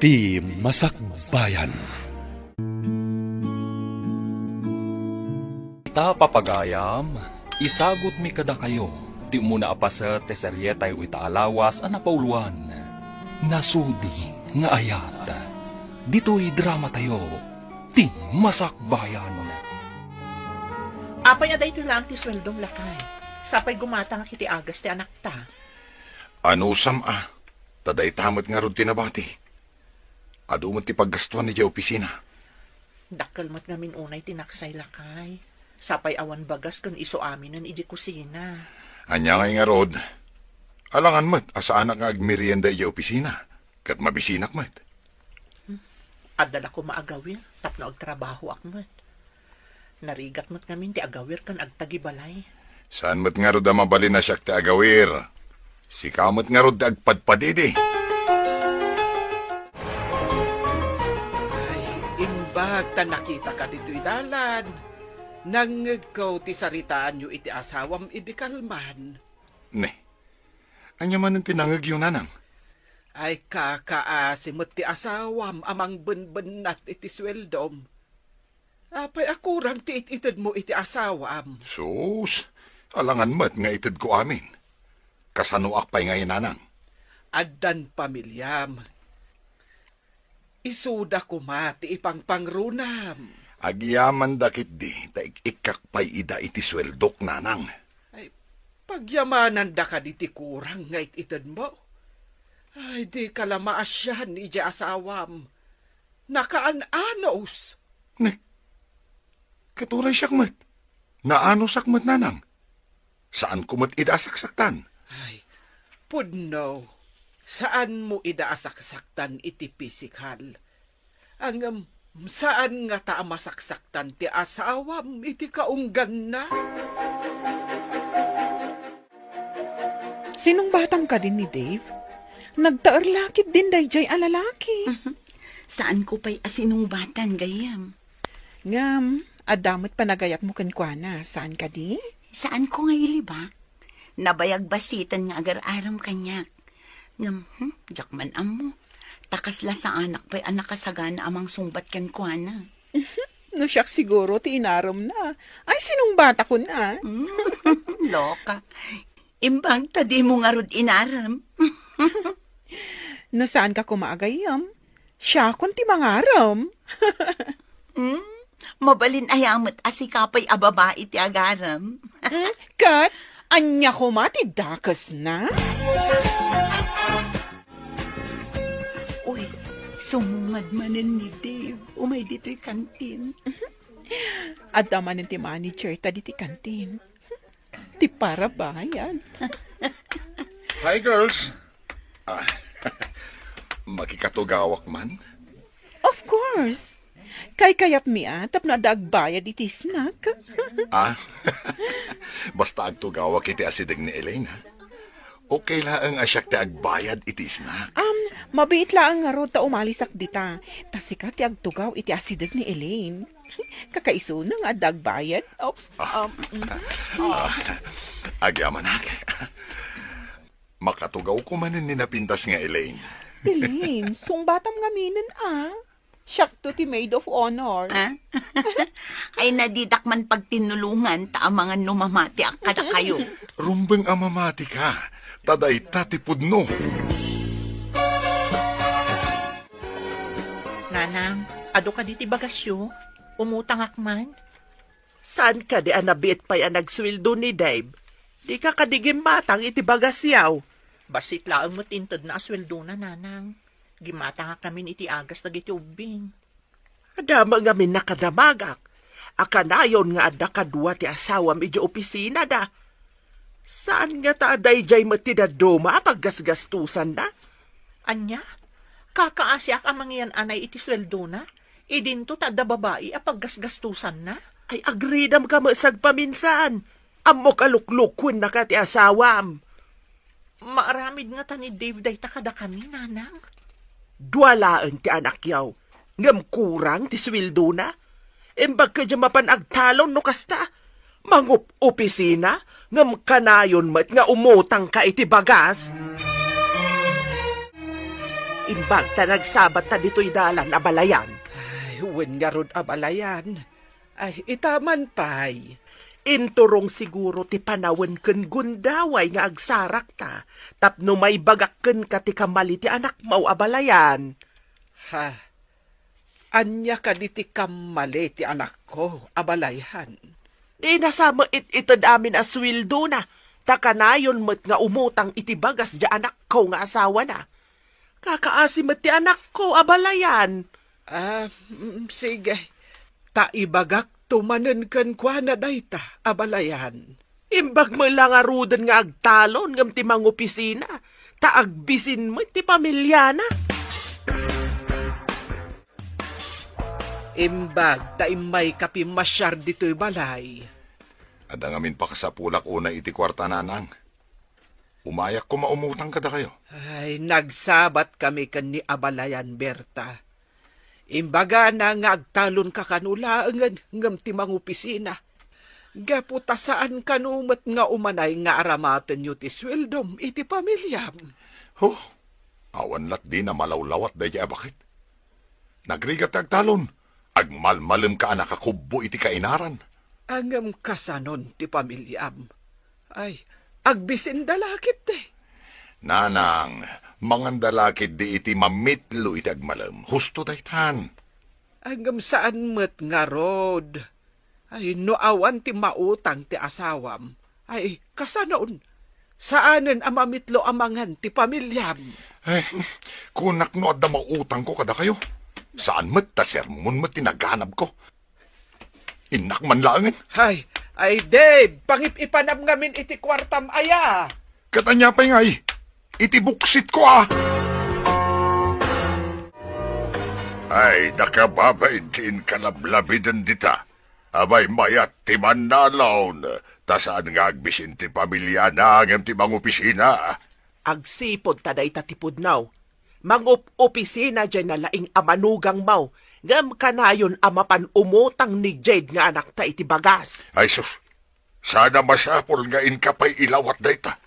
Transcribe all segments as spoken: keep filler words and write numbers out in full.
Ti Masakbayan. Ita, papagayam, isagutmi kadakayo ti umuna a paset ti serietayo ita a lawas a napauloan, Nasudi nga Ayat. Ditoy dramatayo, Ti Masakbayan. Apay a daytoy laeng ti sueldom, lakay? Sapay gumatangak iti agas ti anakta. Anusam a, ta dayta met ngarud ti nabati. Adu met ti paggastuan idiay opisina. Dakkel met ngamin unay ti naksay, lakay. Sapay awan bagas ken isu aminen idiay kusina. Ania ngay ngarud? Alangan met a saanak nga agmerienda idiay opisina, ket mabisinak met. Adda la koma a gawir tapno agtrabahoak met. Narigat met ngamin ti agawir ken agtagibalay. Saan met ngarud a mabalin a siak ti agawir? Sika met ngarud ti agpadpadidi. Ay, imbag ta nakitaka ditoy dalan, nangngegko ti saritaanyo iti asawam idi kalman. Ne, ania manen ti nangngegyo, nanang? Ay, kakaasi met ti asawam a mangbenbennat iti sueldom. Apay a kurang ti it-itedmo iti asawam? Sus, alangan met nga itedko amin. Kasanoak pay ngay, nanang? Addan pamiliam. Isuda koma ti ipangpangrunam. Agyamanda ketdi ta ik-ikkak pay ida iti sueldok, nanang. Ay, pagyamananda kadi ti kurang nga it-itedmo? Ay, dika la maasian idiay asawam. Nakaan-anos. Ne, ket uray siak met. Naanosak met, nanang. Saanko met ida a saksaktan. Ay, pudno. Saanmo ida a saksaktan iti pisikal. Ngem, saan ngata a masaksaktan ti asawam iti kaungganna? Sinungbatam kadi ni Dave? Nagtaer la ketdin daydiay a lalaki. Saanko pay a sinungbatan, gayyem. Ngem, adda met panagayatmo kenkuana, saan kadi? Saanko nga ilibak? Nabayag bassiten nga agar-arem kaniak. Ngem, hmm, diak man ammo. Ta kasla saanak pay a nakasagana a mangsungbat kenkuana. No siak siguro ti inaremna. Ay, sinungbatakon a. Hmm, loka. Imbag ta dimo ngarud inarem. No saanka koma a gayyem, siakon ti mangarem. Hmm? Mabalin aya met a sika pay a babai ti agarem? Hmm? Ket ania koma ti dakesna? Uy, sumungad manen ni Dave. Umay ditoy kantin. Adda manen ti manager ta ditoy kantin. Ti parabayad. Hi, girls. Ah, makikatugawak man? Of course. Kaykayatmi a tapno adda agbayad iti snack. Ah, basta agtugawak iti asideg ni Elaine, ha? Okay laeng a siak ti agbayad iti snack. Um, mabiit laeng ngarud ta umalisak dita. Ta sika ti agtugaw iti asideg ni Elaine. Kakaisuna nga adda agbayad. Oops. Ah. Um, mm. Ah, agyamanak. Makatugawko manen ni napintas nga Elaine. Elaine, sungbatam ngaminen a. Siakto ti maid of honor. Ah? Ay, nadidak man pagtinnulongan ta amangan no mamatiak kadakayo. Rumbeng a mamatika, ta dayta ti pudno. Nanang, adu kadi ti bagasyo? Umutangak man? Saan kadi a nabiit pay a nagsueldo ni Dave? Dika kadi gimmatang iti bagasyaw? Bassit laeng met intedna a sueldona, nanang. Gimmatangak ngamin iti agas dagiti ubbing. Adda met ngamin nakadamagak a kanayon nga adda kadua ti asawam idiay opisinada. Saan ngata a daydiay met ti dadduma a paggasgastosanna? Ania? Kakaasiak a mangiyan-anay iti sueldona? Idinto ta adda babai a paggasgastosanna? Ay, agridamka met sagpaminsan. Ammok a luklukuennaka ti asawam. Maaramid ngata ni Dave dayta kadakami, nanang? Dua laeng ti anakyaw, ngem kurang ti sueldona. Imbag kadi mapan agtalon no kasta. Mangup-opisina, ngem kanayon met nga umutangka iti bagas. Imbag ta nagsabat ta ditoy dalan, abalayan. Ay, wen ngarud, abalayan. Ay, ita man pay. Inturong siguro ti panawen ken gundaway nga agsarakta, tapno maibagak kenka ti kammali ti anakmo, abalayan. Ha? Ania kadi ti kammali ti anakko, abalayan? Dina sa met it-ited amin a suweldona, ta kanayon met nga umutang iti bagas diay anakko nga asawana. Kakaasi met ti anakko, abalayan. Ah, mm, sige. Ta ibagakto manen kenkuana dayta, abalayan. Imbag met la ngaruden nga agtalon ngem ti mangopisina, ta agbisin met ti pamiliana. Imbag ta immayka pimmasiar ditoy balay. Adda ngamin pakasapulak unay iti kuarta, nanang. Umayak koma umutang kadakayo. Ay, nagsabat kami ken ni abalayan, Berta. Imbagana nga agtalonka kano laengen ngem ti mangopisina. Gapu ta saan kano met nga umanay nga aramatenyo ti sueldom iti pamiliam. Huh, awan lat dina malawlawat daydiay a baket. Nagrigat ti agtalon, agmalmalemka a nakakubbo iti kainaran. Ngem kasanon ti pamiliam? Ay, agbisinda la ketdi. Nanang, manganda la ketdi iti mamitlo iti agmalem. Husto daytan. Ngem saan met ngarud. Ay, no awan ti mautang ti asawam, ay, kasanon? Saanen a mamitlo a mangan ti pamiliam. Ay, kunak no adda mautangko kadakayo. Saan met ta sermon met ti naganabko. Innak man laengen. Ay, ay, Dave, pangip-ipanam ngamin iti kuartam aya. Ket ania pay ngay, iti buksitko a? Ay, nakababain ti inkalablabiden dita. Abay, mayat ti mannalon, ta saan nga agbisin ti pamiliana ngem ti mangopisina. Agsipud ta dayta ti pudno. Mangup-opisina diay nalaing a manugangmo, ngem kanayon a mapan umutang ni Jade nga anakta iti bagas. Ay sus, saan a masapul nga inka pay ilawat dayta.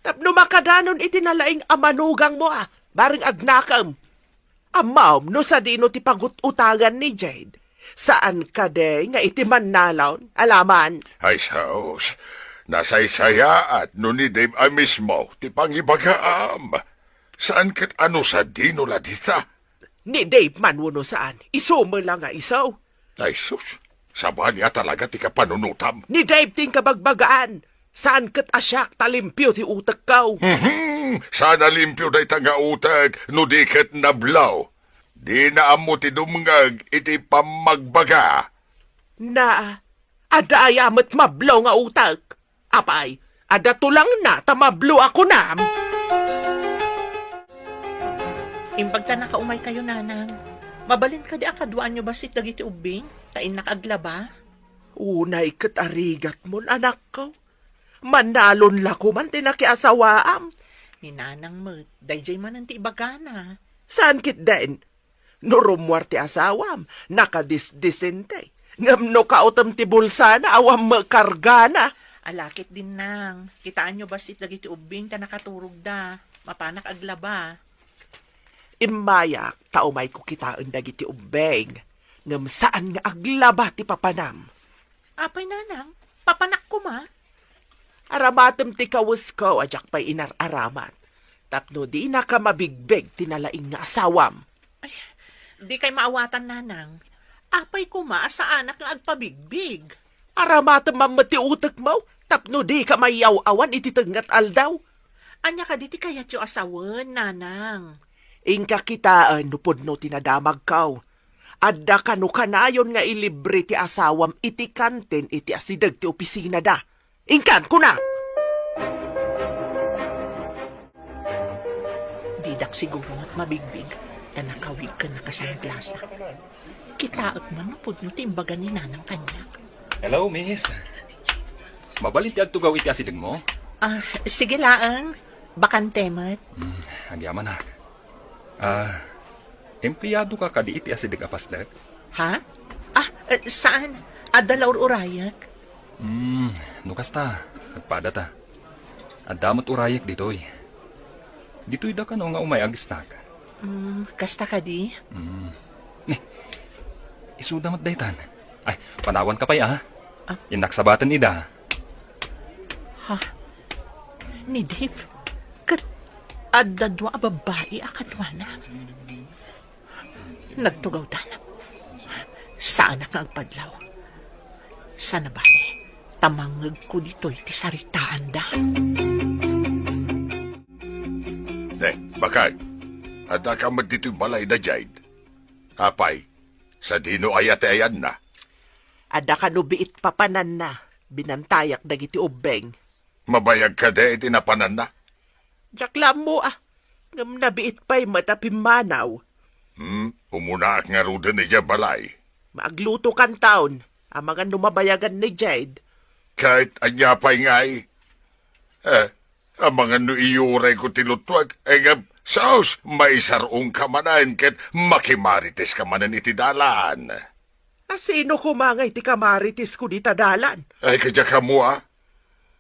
Tapno makadanon iti nalaing a manugangmo a, bareng agnakem. Ammom no sadino ti pagut-utangan ni Jade? Saan kadi nga iti mannalon, alaman? Ay sus, nasaysayaat no ni Dave a mismo ti pangibagaam. Saan ket a no sadino la dita? Ni Dave man wenno saan, isu met la nga isu. Ay sus, sabali a talaga ti kapanunotam. Ni Dave ti inkabagbagaan. Saan ket a siak ta limpio ti utekko. Mhm. Saan a limpio dayta nga utek no di ket nablo. Dina ammo ti dumngeg iti pammagbaga. Na, adda aya met mablo nga utek? Apay, adda tulangna ta mablo a kunam? Imbag ta nakaumaykayo, nanang. Mabalin kadi a kaduaanyo bassit dagiti ubbing, ta innak aglaba? Unay ket a rigatmon, anakko. Mannalon la koman ti nakiasawaam. Ni nanang met, daydiay manen ti ibagana. Saan ketdin? No rummuar ti asawam, nakadisdisente. Ngem no kaotem ti bulsana, awan met kargana. Ala ketdin, nang, kitaenyo bassit dagiti ubbing ta nakaturogda. Mapanak aglaba. Immayak ta umayko kitaen dagiti ubbing, ngem saan nga aglaba ti papanam. Apay, nanang, papanak koma? Aramatem ti kawesko a diak pay inar-aramat, tapno dinaka mabigbig ti nalaing nga asawam. Ay, dikay maawatan, nanang. Apay koma a saanak nga agpabigbig? Aramatem man met ti utekmo, tapno dika mayaw-awan iti tengnga a aldaw. Ania kadi ti kayatyo a sawen, nanang? Inka kitaen no pudno ti nadamagko. Adda kano kanayon nga ilibre ti asawam iti kantin iti asideg ti opisinada. Inkan, kunak! Didak siguro met mabigbig, ta nakawig ken nakasangglasa. Kitaek man no pudno ti imbaga ni nanang kaniak. Hello, miss. Mabalin ti agtugaw iti asidegmo? Ah, sige laeng. Bakante met. Hmm, agyamanak. Ah, empleyadoka kadi iti asideg a pasdek? Ha? Ah, eh, saan? Adda la ur-urayek. Hmm, no kasta, agpadata. Adda met urayek ditoy. Ditoy da kano nga umay ag-snack. Mm, kasta kadi? Mm. Eh, isuda met daytan. Ay, panawanka pay, ah. Ah. Innak sabaten ida. Ha? Ni Dave? Ket adda dua a babbai a kaduana? Nagtugawdan. Saanak nga agpadlaw. Sana bale, ta mangngegko ditoy ti saritaanda. Ne, bakay, adda ka met ditoy balay da Jade? Apay, sadino aya ti ayanna? Adda kano biit papananna, binantayak dagiti ubbeng. Mabayag kadi iti napananna? Diak la ammo, ah. Ngem nabiit pay met a pimmanaw. Hmm, umunaak ngaruden idiay balay. Maaglutokanton, amangan no mabayagan ni Jade. Ket ania pay ngay? Eh, amangan no iyurayko ti lutuek, eh, ngem, sus, maisar-ongka manen ket makimariteska manen iti dalan. A sino koma ngay ti kamaritesko dita dalan? Ay, kadiak ammo, ah.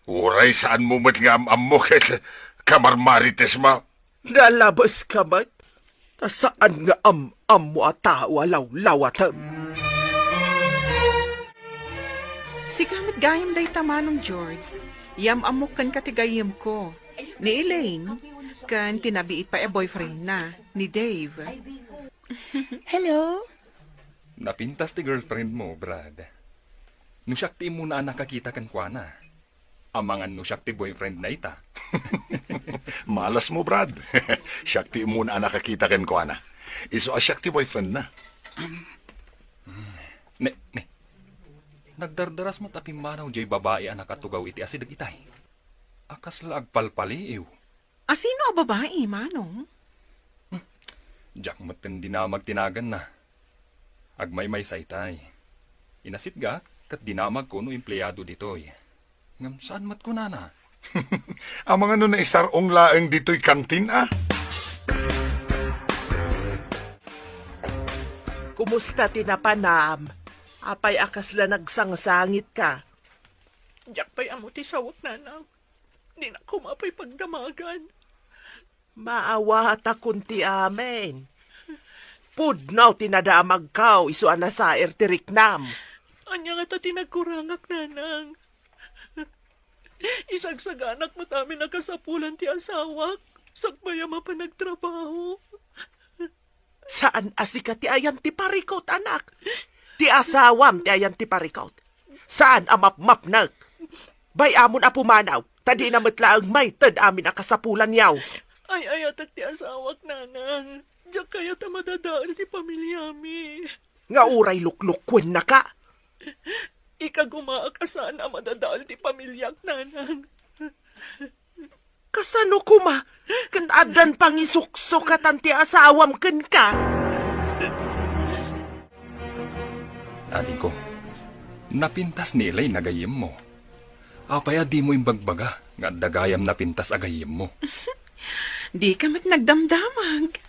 Uray saanmo met nga am-ammo ket kamarmaritesmo. Nalabeska met, ta saan nga am-ammo a tao a lawlawatem. Sika met gayam dayta, Manong George. Yam-ammok kenka ti gayyemko. Ni Elaine, ken ti nabiit pay a boyfriendna, ni Dave. Hello? Napintas ti girlfriendmo, Brad. No siak ti immuna a nakakita kenkuana, amangan no siak ti boyfriendna ita. Malasmo, Brad. Siak ti immuna a nakakita kenkuana. Isu a siak ti boyfriendna. Ne, ne. Nagdardaras met a pimmanaw diay babai a nakatugaw iti asideg itay. A kasla agpalpaliiw. A sino a babai, Manong? Hmm. Diak met ken dinamag ti naganna. Agmaymaysa itay. Inasitgak ket dinamagko no empleado ditoy. Ngem saan met kunana? Amangan no naisar-ong laeng ditoy kantin, a? Kumusta ti napanam? Apay a kasla nagsangsangitka? Diak pay ammo ti sawak, Nanang. Dinak koma pay pagdamagan. Maawatakon ti amin. Pudno ti nadamagko isu a nasair ti riknam. Ania ngata ti nagkurangak, Nanang? Isagsaganak met amin a kasapulan ti asawak, sakbay a mapan agtrabaho. Saan a sika ti ayan ti parikut, anak. Ti asawam ti ayan ti parikut. Saan a mapmapnek. Bay-amon a pumanaw, ta dina met laeng maited amin a kasapulanyo. Ay-ayatek ti asawak, Nanang. Diak kayat a madadael ti pamiliami. Nga uray luklukuennaka. Ikagumaak a saan a madadael ti pamiliak, Nanang. Kasano koma ken addan pangisuksukatan ti asawam kenka? Adingko, napintas ni Elaine a gayyemmo. Apay a dimo imbagbaga nga adda gayam napintas a gayyemmo? Dika met nagdamdamag.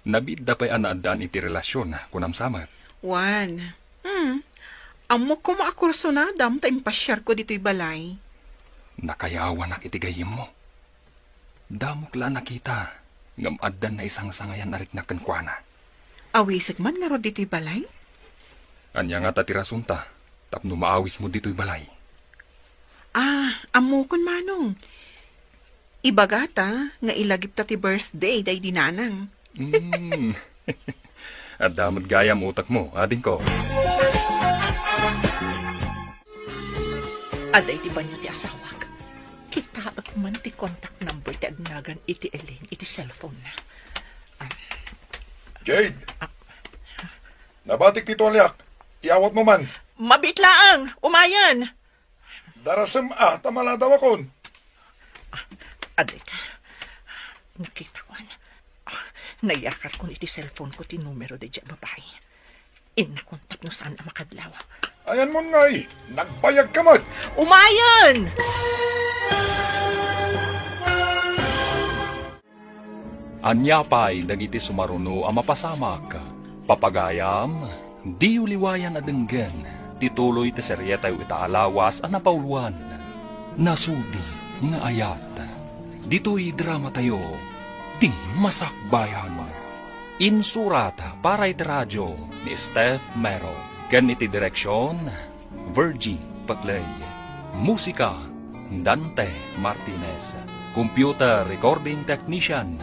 Nabiitda pay a naaddaan iti relasion, kunam sa met. Wen, hmm, ammok koma a kursunadam ta impasiarko ditoy balay. Nakayawanak iti gayyemmo. Damok la a nakita, ngem addan naisangsangayan a riknak kenkuana. Awisek man ngarud ditoy balay? Ania ngata ti rasonta tapno maawismo ditoy balay? Ah, ammokon, Manong. Ibagata nga ilagipta ti birthday daydi Nanang. Mm. Adda met gayam utekmo, adingko. Adda iti banio ti asawak. Kitaek man ti contact number ti agnagan iti Elaine iti cellphone-na. Ah. Jade! Ah. Nabatik ti tualiak. Iyawatmo man. Mabiit laeng. Umayen. Darasem a, ta maladawakon. Ah, adda ita. Nakitako, an. Ah, nayakarkon iti cellphone-ko ti numero daydiay a babai. Innakon tapno saan a makadlaw. Ayanmon ngay, nagbayagka met. Umayen! Ania pay dagiti sumaruno a mapasamak? Papagayam, diyo liwayan a denggen ti tuloy ti serietayo ita a lawas a napauluan, Nasudi nga Ayat. Ditoy dramatayo, Ti Masakbayan. Insurat para iti radio ni Steph Mero. Ken iti direksion, Virgie Paclay. Musika, Dante Martinez. Computer recording technician,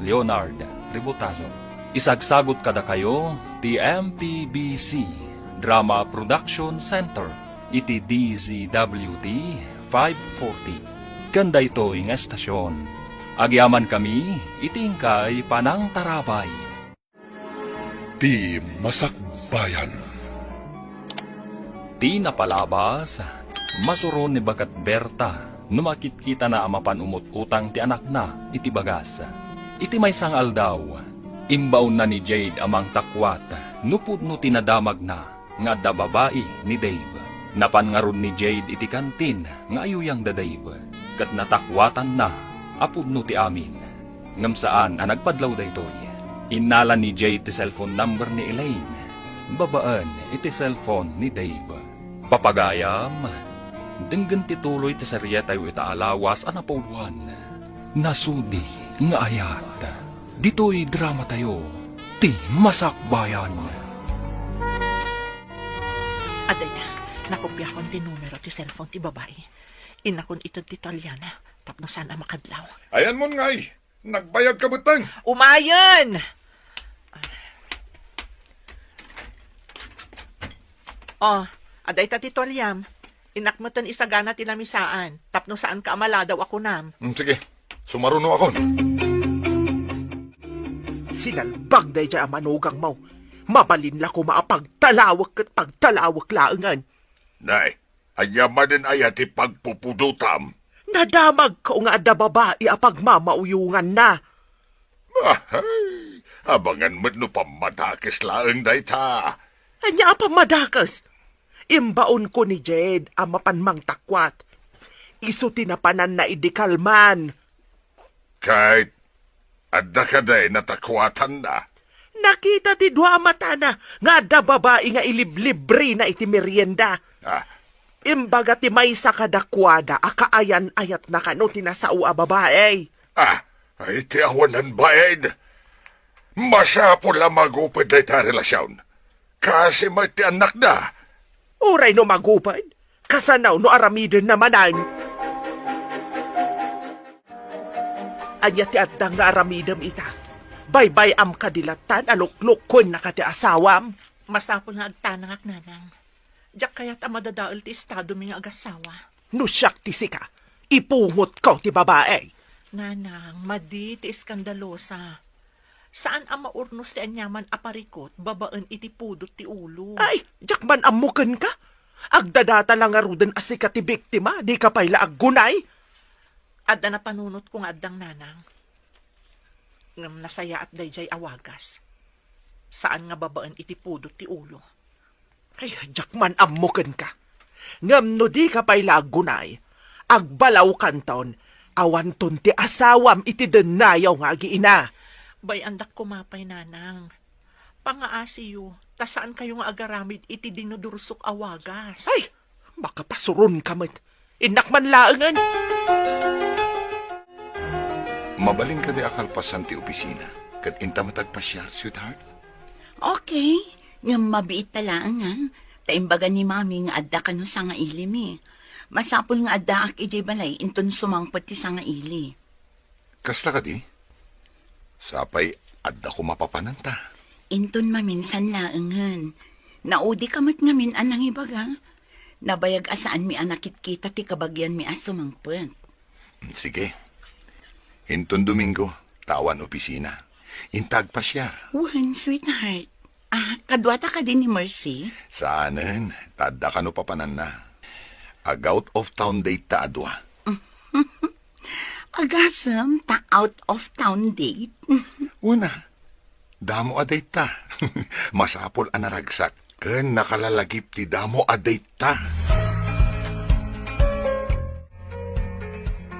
Leonard Ributazo. Isagsagut kadakayo ti M P B C Drama Production Center iti D Z W T five forty. Ken daytoy nga estasion, agyamankami iti inkay panangtarabay. Ti Masakbayan. Ti napalabas, masuron ni Bagat Berta no makitkitana a mapan umut-utang ti anakna iti bagas. Iti maysa nga aldaw, imbaonna ni Jade a mangtakwat no pudno ti nadamagna nga adda babai ni Dave. Napan ngarud ni Jade iti kantin nga ayuyang da Dave, ket natakwatanna a pudno ti amin. Ngem saan a nagpadlaw daytoy. Innala ni Jade ti cellphone number ni Elaine babaen iti cellphone ni Dave. Papagayam, denggen ti tuloy ti serietayo ita a lawas a napauluan. Nasudi nga ayat. Ditoy dramatayo, Ti Masakbayan. Adda ita, nakopiakon ti numero ti cellphone ti babai. Innakon ited ti tualiana tapno saan a makadlaw. Ayanmon ngay, nagbayag ka betteng. Umayen! Oh, adda ita ti tualiam. Innak metten isagana ti lamisaan, tapno saanka a maladaw a kunam. Mm, sige, sumarunoakon. Sinalbag daydiay a manugangmo. Mabalin la koma a pagtalawek ket pagtalawek laengen. Nay, ania manen aya ti pagpupudotam? Nadamagko nga adda babai a pagmamauyonganna. Ahay, abangan met no pammadakes laeng dayta. Ania a pammadakes? Imbaonko ni Jade a mapan mangtakwat. Isu ti napananna idi kalman. Ket adda kadi natakwatanna? Nakita ti dua a matana nga adda babai nga iliblibrina iti merienda. Ah. Imbaga ti maysa kadakuada a kaayan-ayatna kano ti nasao a babai. Ah, ay ti awanan bain. Masapul a maguped dayta a relasion. Kasi met ti annakda. Uray no maguped, kasano no aramidenna manen? Ania ti adda nga aramidem ita? Baybay-am kadi latta a luklukkuennaka ti asawam? Masapul nga agtanangak, nanang. Diak kayat a madadael ti estadomi nga agasawa. No siak ti sika, ipungotko ti babai. Nanang, madi ti eskandalosa. Saan a maurnos ti aniaman a parikut babaen iti pudot ti ulo. Ay, diak man ammo kenka. Agdadata la ngaruden a sika ti biktima, dika pay la aggunay. Adda napanunotko nga addang, nanang. Ngem nasayaat daydiay a wagas. Saan nga babaen iti pudot ti ulo. Ay, diak man ammo kenka. Ngem no dika pay la aggunay, agbalawkanton, awanton ti asawam iti dennayaw nga agiina. Bay-andak koma pay, nanang. Pangaasiyo, ta saankayo nga agaramid iti dinudursok a wagas. Ay, makapasuronka met. Innak man laengen. Mabalin kadi a kalpasan ti opisina, ket inta met agpasiar, sweetheart? Okay, ngem mabiit ta laeng, a. Ta imbaga ni Mami nga adda kano sangailimi. Masapul nga addaak idiay balay inton sumangpet ti sangaili. Kasta kadi? Sapay adda koma papananta. Inton maminsan laengen. Naudika met ngamin a nangibaga. Nabayag a saanmi a nakitkita ti kabagianmi a sumangpet. Sige. Inton Domingo, ta awan opisina. Inta agpasiar. Wen, sweetheart. Ah, kaduata kadi ni Mercy? Saanen, ta adda kano papananna. Ag-out of town date ta a dua. Agasem ta out of town date? Wen a, damo a date ta. Masapul a naragsak ken nakalalagip ti damo a date ta.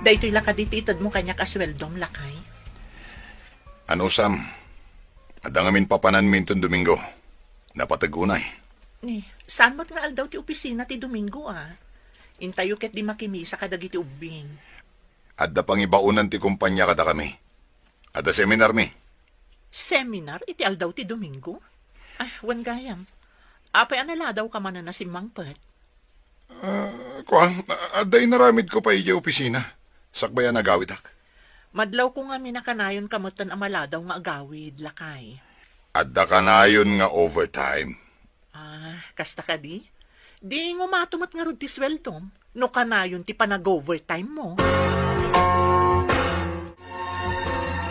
Daytoy la kadi ti itedmo kaniak a sueldom, lakay? Anusam, adda ngamin papananmi inton Domingo. Napateg unay. Ni, saan met nga aldaw ti opisina ti Domingo, a? Intayo ketdi makimisa kadagiti ubbing. Adda pangibaonan ti kompania kadakami. Adda seminarmi. Seminar iti aldaw ti Domingo? Ah, wen gayam. Apay a naladawka manen a simmangpet? Ah, kua, adda inaramidko pay idiay opisina. Sakbay a nagawidak. Madlawko ngamin a kanayonka metten a maladaw nga agawid, lakay. Adda kanayon nga overtime. Ah, kasta kadi? Di ngumato met ngarud ti sueldom, no kanayon ti panag-overtime mo.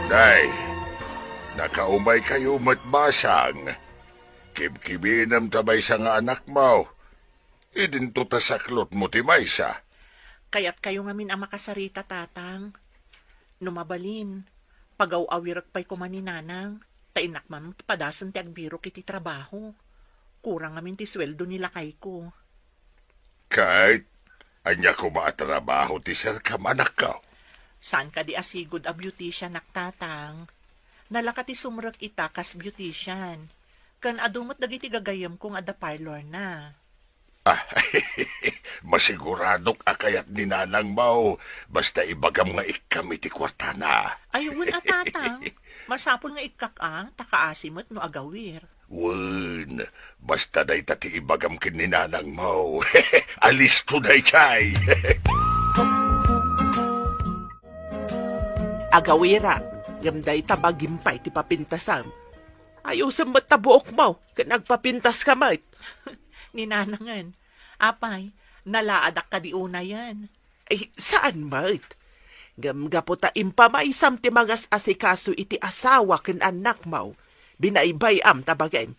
Day, nakaumaykayo met basang. Kibkibinem ta maysa nga anakmo. Idinto ta saklotmo ti maysa. Kayatkayo ngamin a makasarita, Tatang. No mabalin, pagaw-awirek pay koma ni Nanang, ta innak man padasen ti agbirok iti trabaho. Kurang ngamin ti sueldo ni lakayko. Ket, ania koma a trabaho ti serkam, anakko? Saan kadi a sigud a beautician-ak, Tatang? Nalaka ti sumrek ita kas beautician. Ken adu met dagiti gagayyemko nga adda parlor na. Ah, masiguradok a kayat ni Nanangmo, basta ibagam nga ikkam iti kuartana. Ay, wen a, Tatang. Masapul nga ikkak a, ta kaasi met no agawir. Wen, basta dayta ti ibagam ken ni Nanangmo. Alisto daydiay. Agawirak, ngem dayta bagim pay ti papintasam. Ayusem met ta buokmo, ken agpapintaska met. Ni Nanangen, apay, nalaadak kadi unayen? Ay, saan met. Ngem gapu ta impamaysam ti mangas-asikaso iti asawa ken annakmo, binaybay-am ta bagim.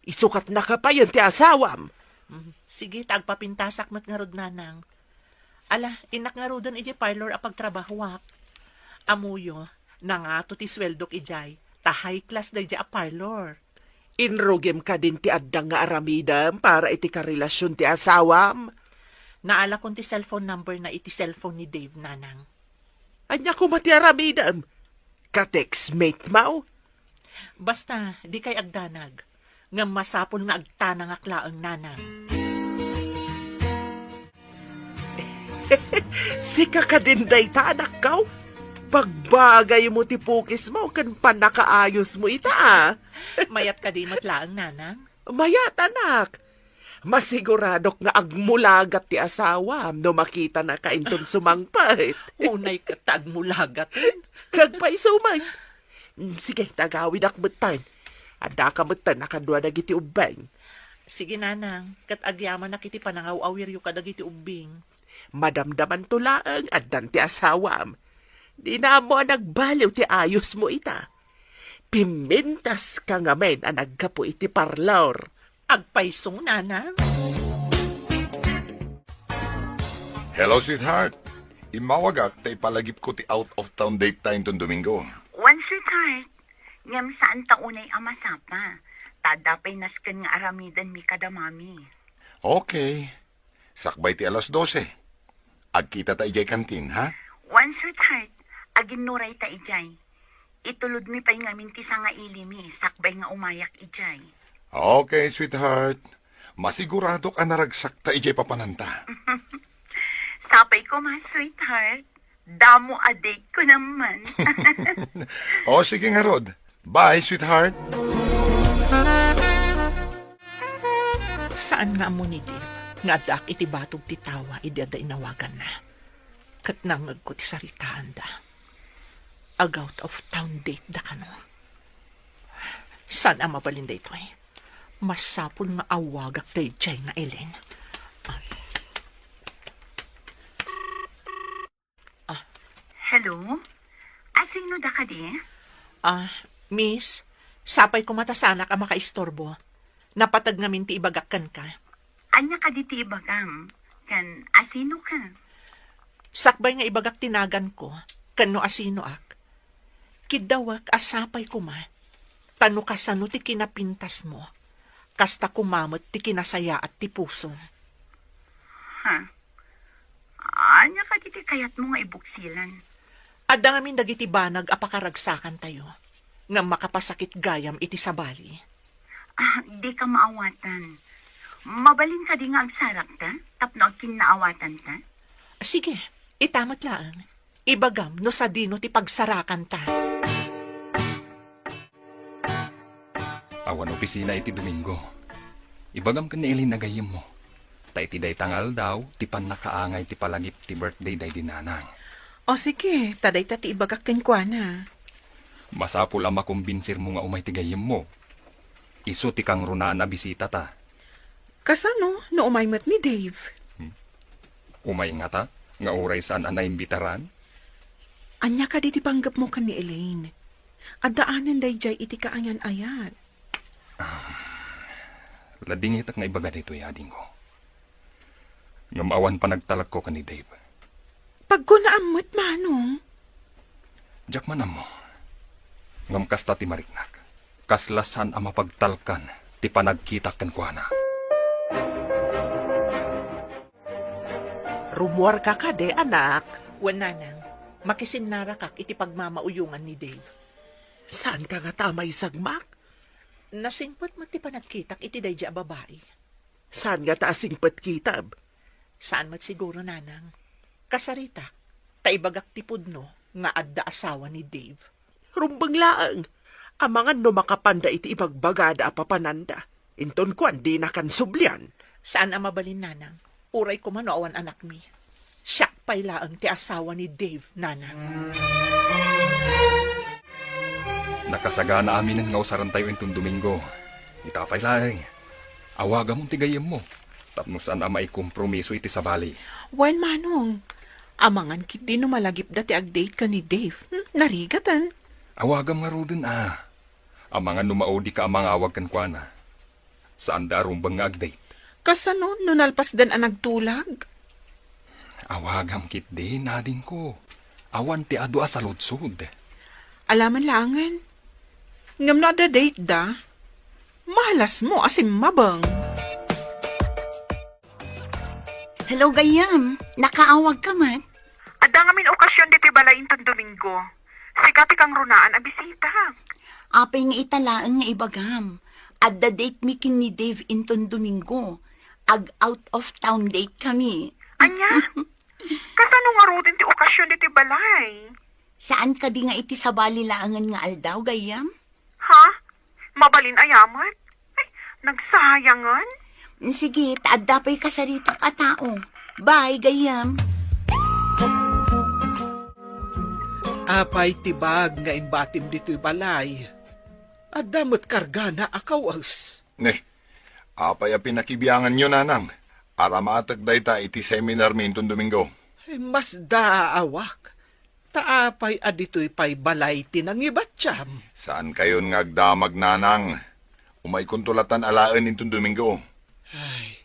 Isukatnaka payen ti asawam. Mm, sige, ta agpapintasak met ngarud, Nanang. Ala, innak ngaruden idiay parlor a pagtrabahoak. Ammoyo, nangato ti sueldok idiay, ta high class daydiay a parlor. Inrugim kadin ti adda nga aramidem para iti karelasion ti asawam? Naalakon ti cellphone number na iti cellphone ni Dave, Nanang. Ania koma ti aramidem? Ka-textmate mo? Basta, dikay agdanag. Ngem masapul nga agtanangak laeng, Nanang. Sika kadin dayta, anakko? Pagbagaymo ti pukismo ken pannakaayosmo ita, a. Mayat kadi met laeng, Nanang? Mayat, anak. Masiguradok nga agmulagat ti asawam no makitanaka inton sumangpet. Unay ket ta agmulagat. Kagpayso met. Mm, sige, ta agawidak metten. Addaka metten a kadua dagiti ubbing. Sige, Nanang, ket agyamanak iti panangaw-awiryo kadagiti ubbing. Madamdamanto laeng addan ti asawam. Dina ammo a nagbaliw ti ayosmo ita. Pimintaska ngamin a naggapu iti parlor. Agpayso, Nanang. Hello, sweetheart. Immawagak ta ipalagipko ti out of town date ta inton Domingo. Wen, sweetheart. Ngem saan ta unay a masapa. Ta adda pay nasken nga aramidenmi kada mami. Okay. Sakbay ti alas dose. Agkita ta idiay kantin, ha? Wen, sweetheart. Aginnuray ta idiay. Itulodmi pay ngamin ti sangailimi sakbay nga umayak idiay. Okay, sweetheart. Masiguradok a naragsak ta idiay papananta. Sapay koma, sweetheart. Damo a date ko naman. O, sige ngarud. Bye, sweetheart. Saan nga ammo ni Dave nga addaak iti batog ti tawa idi adda inawaganna? Ket nangngegko ti saritaanda. Ag-out of town date da kano? Saan a mabalin daytoy? Masapul nga awagak daydiay nga Ellen. Ah. Hello? Asino da kadi? Ah, miss, sapay koma ta saanak a makaistorbo. Napateg ngamin ti ibagak kenka. Ania kadi ti ibagam? Ken asino ka? Sakbay nga ibagak ti naganko, ken no asinoak, kiddawek a sapay koma, ta no kasano ti kinapintasmo, kasta koma met ti kinasayaat ti pusom. Ha? Ania kadi ti kayatmo nga ibuksilan? Adda ngamin dagiti banag a pakaragsakantayo, ngem makapasakit gayam iti sabali. Ah, dika maawatan. Mabalin kadi nga agsarakta tapno agkinnaawatanta? Sige, ita met laeng. Ibagam no sadino ti pagsarakanta. Awan opisina iti Domingo. Ibagam ken ni Elaine a gayyemmo. Ta iti dayta nga aldaw, ti pannakaangay ti palagip ti birthday daydi nanang. O sige, ta dayta ti ibagak kenkuana. Masapul a makombinsirmo nga umay ti gayyemmo. Isu ti kangrunaan a bisitata. Kasano no umay met ni Dave? Hmm. Umay ngata, nga uray saan a naimbitaran? Ania kadi ti panggepmo ken ni Elaine? Addaanen daydiay iti kaayan-ayat. Ah, ladingitak nga ibaga daytoy, adingko. Ngem awan panagtalekko ken ni Dave. Pagkunaam met, Manong. Diak man ammo. Ngem kasta ti mariknak. Kasla saan a mapagtalkan ti panagkitak kenkuana. Rummuarka kadi, anak? Wen, nanang. Makisinnarakak iti pagmamauyongan ni Dave. Saanka ngata a maisagmak? Nasingpet met ti panagkitak iti daydi a babai. Saan ngata a singpet kitam? Saan met siguro, nanang. Kasaritak, ta ibagak ti pudno nga adda asawa ni Dave. Rumbeng laeng, amangan no makapanda iti ibagbagada a papananda. Inton kuan, dinakan sublian. Saan a mabalin, nanang. Uray koma no awan anakmi. Siak pay laeng ti asawa ni Dave, nanang. Nakasagana aminen nga usarentayo inton Domingo. Ita pay laeng, awagamon ti gayyemmo tapno saan a maikompromiso iti sabali. Wen, Manong. Amangan ketdi no malagipda ti agdate ken ni Dave. Hmm, narigaten. Awagam ngaruden a. Amangan no maudika a mangawag kenkuana. Saanda a rumbeng nga agdate. Kasano no nalpasdan a nagtulag? Awagam ketdi, adingko. Awan ti adu a saludsod. Alaman laengen. Ngem no adda date da, mahalasmo a simmabeng. Hello, gayyem. Nakaawagka met? Adda ngamin okasyon ditoy balay inton Domingo. Sika ti kangrunaan a bisita. Apay nga ita laeng nga ibagam. Adda date mi ken ni Dave inton Domingo. Ag-out of town date kami. Ania? Kasano ngaruden ti okasyon ditoy balay? Saan kadi nga iti sabali laengen nga aldaw, gayyem? Ha? Mabalin aya met? Ay, nagsayangan? Sige, ta adda pay kasaritak a tao. Bye, gayyem. Apay ti bag nga imbatim ditoy balay? Adda met kargana a kawes. Ne, apay a pinakibianganyo, nanang? Aramatek dayta iti seminar mi inton Domingo. Ay, masdaawak. Ta apay a ditoy pay balay ti nangibatiam? Saankayon nga agdamag, nanang? Umaykonto latan alaen inton Domingo. Ay,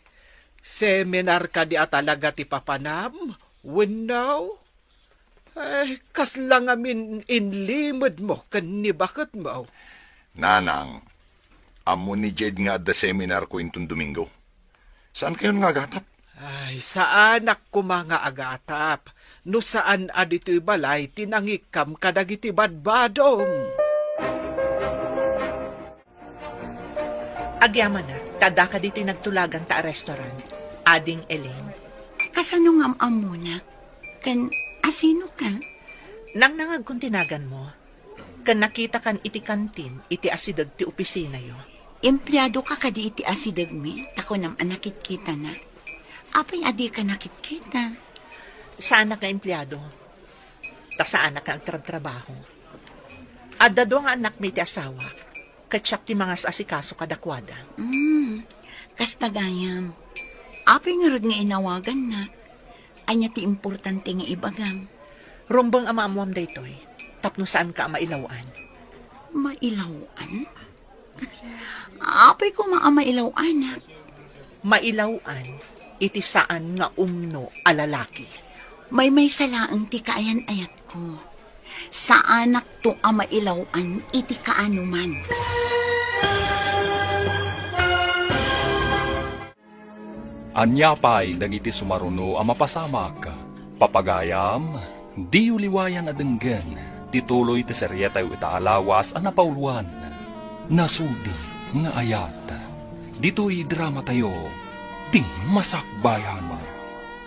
seminar kadi a talaga ti papanam? Wenno? Ay, kasla ngamin inlimedmo ken ni baketmo? Nanang, ammo ni Jed nga adda seminarko inton Domingo. Saankayon nga agatap? Ay, saanak koma nga agatap, no saan a ditoy balay ti nangikkam kadagiti badbadom. Agyamanak, ta addaka ditoy nagtulaganta a restaurant, Ading Elaine. Kasano nga am-ammona? Ken asino ka? Nangnangagkon ti naganmo. Ken nakitakan iti kantin iti asideg ti opisinayo. Empleado ka kadi iti asidegmi, ta kunam a nakitkitana. Apay a dika nakitkita? Saanak nga empleado, ta saanak nga agtrabtrabaho. Adda dua nga annakmi iti asawak, ket siak ti mangas-asikaso kadakuada. Mm, kasta gayam. Apay ngarud nga inawagannak? Ania ti importante nga ibagam? Rumbeng a maammoam daytoy, tapno saanka a mailaw-an. Mailaw-an? Apay koma a mailaw-anak? Mailaw-an iti saan nga umno a lalaki. Maymaysa laeng ti kaayan-ayatko. Saanakto a mailaw-an iti kaanoman. Ania pay dagiti sumaruno a mapasamak? Papagayam, diyo liwayan a denggen ti tuloy ti serietayo ita a lawas a napauloan, Nasudi nga Ayat. Ditoy dramatayo, Ti Masakbayan.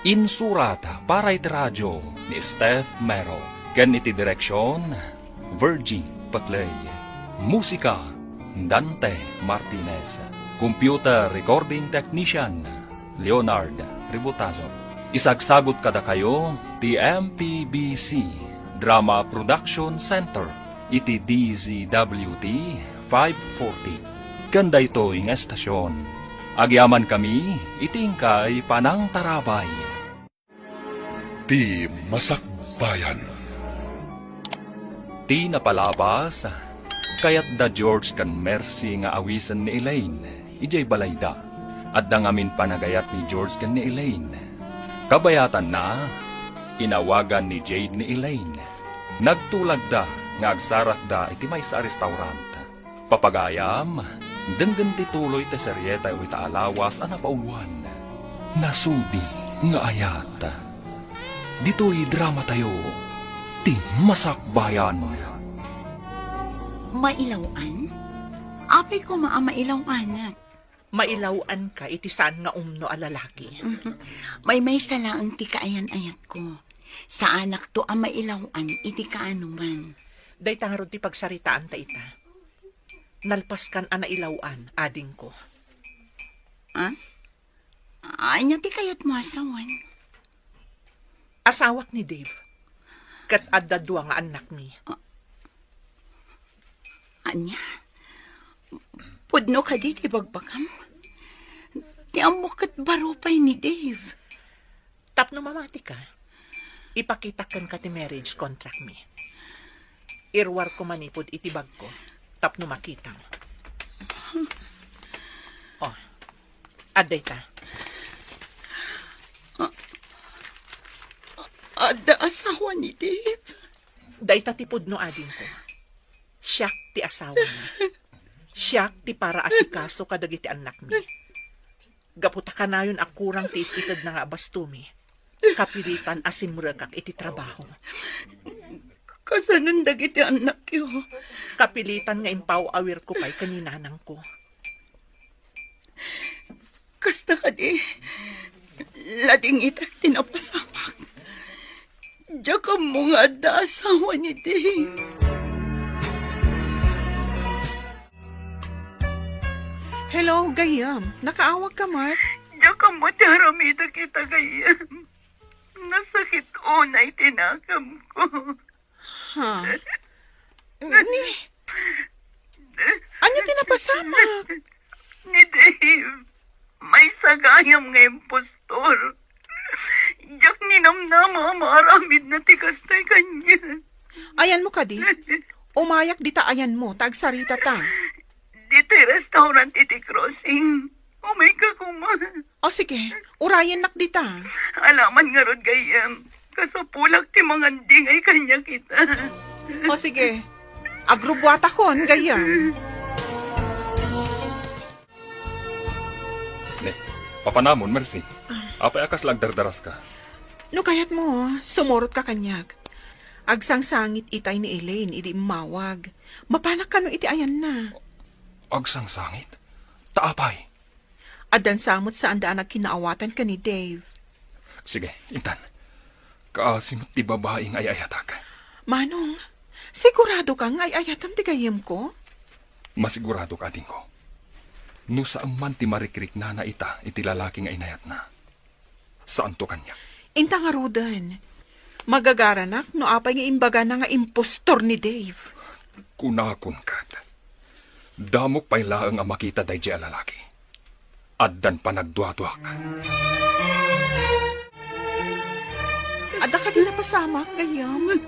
Insurat para iti radio ni Steph Mero ken iti direksion, Virgie Paclay. Musika, Dante Martinez. Computer Recording Technician, Leonard Ributazo. Isagsagut kadakayo ti M P B C Drama Production Center iti D Z W T five forty. Ken daytoy nga estasion, agyamankami iti inkay panangtarabay. Ti Masakbayan. Ti napalabas, kayat da George ken Mercy nga awisen ni Elaine idiay balayda. Adda ngamin panagayat ni George ken ni Elaine. Kabayatanna, inawagan ni Jade ni Elaine. Nagtulagda nga agsarakda iti maysa a restaurant. Papagayam, denggen ti tuloy ti serietayo ita a lawas a napauluan. Nasudi nga ayat. Ditoy dramatayo, ti Masakbayan. Mailaw-an? Apay koma a mailaw-anak? Mailaw-anka iti saan nga umno a lalaki. Maymaysa laeng ti kaayan-ayatko. Saanakto a mailaw-an iti kaanoman. Dayta ngarud ti pagsaritaanta ita. Nalpaskan a nailaw-an, adingko. Ah? Ania ti kayatmo a sawen? Asawak ni Dave. Ket adda dua nga annakmi. Ah. Ania? Pudno kadi ti bagbagam? Ti ammok ket baro pay ni Dave. Tapno mamatika, ipakitak kenka ti marriage contract mi. Iruarko manipud iti bagko tapno makitam. Oh, adda ita. A-, adda asawa ni Dave? Dayta ti pudno, adingko. Siak ti asawana. Siak ti paraasikaso kadagiti annakmi. Gapu ta kanayon a kurang ti it-itedna nga abastomi, kapilitan a simrekak iti trabaho. Kasanon dagiti annakyo? Kapilitan nga impaw-awirko pay ken ni nanangko. Kasta kadi, ladingitak ti napasamak. Diak ammo nga adda asawa ni Dave. Hello, gayyem. Nakaawagka met? Diak ammo ti aramidek ita, gayyem. Nasakit unay ti nakamko. Ha? Ni, ania ti napasamak? Ni Dave. Maysa gayam nga impostor. Diak ninamnama a maaramidna ti kastoy kaniak. Ayanmo kadi? Umayak dita ayanmo, ta agsaritata. Ditoy restaurant iti crossing. Umayka koma. O sige, urayennak dita. Alaman ngarud, gayyem. Kasapulak ti mangandingay kaniak ita. O sige, agrubbuatakon, gayyem. Ne, papanamon, Mercy. Apay a kasla agdardaraska? No kayatmo, sumurotka kaniak. Agsangsangit itay ni Elaine idi immawag. Mapanak kano iti ayanna. Agsangsangit? Ta apay? Addan sa met saanda a nagkinnaawatan ken ni Dave. Sige, intan. Kaasi met ti babai nga ay-ayatak. Manong, siguradoka nga ay-ayatam ti gayyemko? Masiguradok, adingko. No saan man ti marikriknana ita iti lalaki nga inayatna, saanto kaniak. Inta ngaruden, magagaranak no apay nga imbagana nga impostor ni Dave. Kunakon ket, damok pay laeng a makita daydiay a lalaki. Addan panagduaduak. Adda kadi napasamak, gayyem?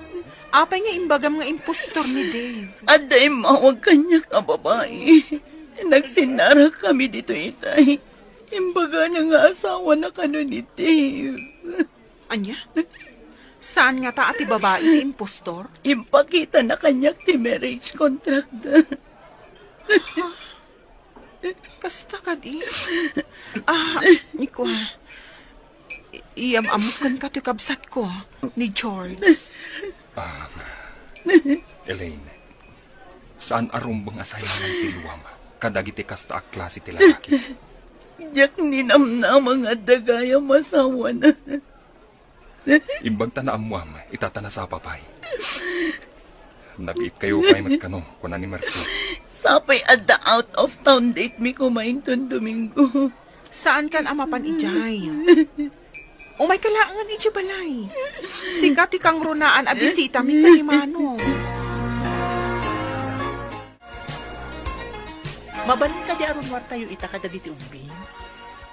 Apay nga imbagam nga impostor ni Dave? Adda immawag kaniak a babai. Nagsinnarak kami ditoy itay. Imbagana nga asawana kano ni Dave. Ania? Saan ngata a ti babai ti impostor? Impakitana kaniak ti marriage contract da. Kasta kadi? Ah, ni kua, i-, iyam-ammok kenka ti kabsatko, ni George. Ah, Elaine, saan a rumbeng a sayangan ti luam kadagiti kasta a klase ti lalaki. Diak ninamnama nga adda gayam asawana. Imbag ta naammoam, ita ta nasapa pay. Nabiitkayo pay met kano, kuna ni Mercy. Apay adda out of town date mi koma inton Domingo? Saankan a mapan idiay. Umayka laengen idiay balay. Sika ti kangrunaan a bisitami kadi mano. Mabalin kadi a rummuartayo ita kadagiti ubbing?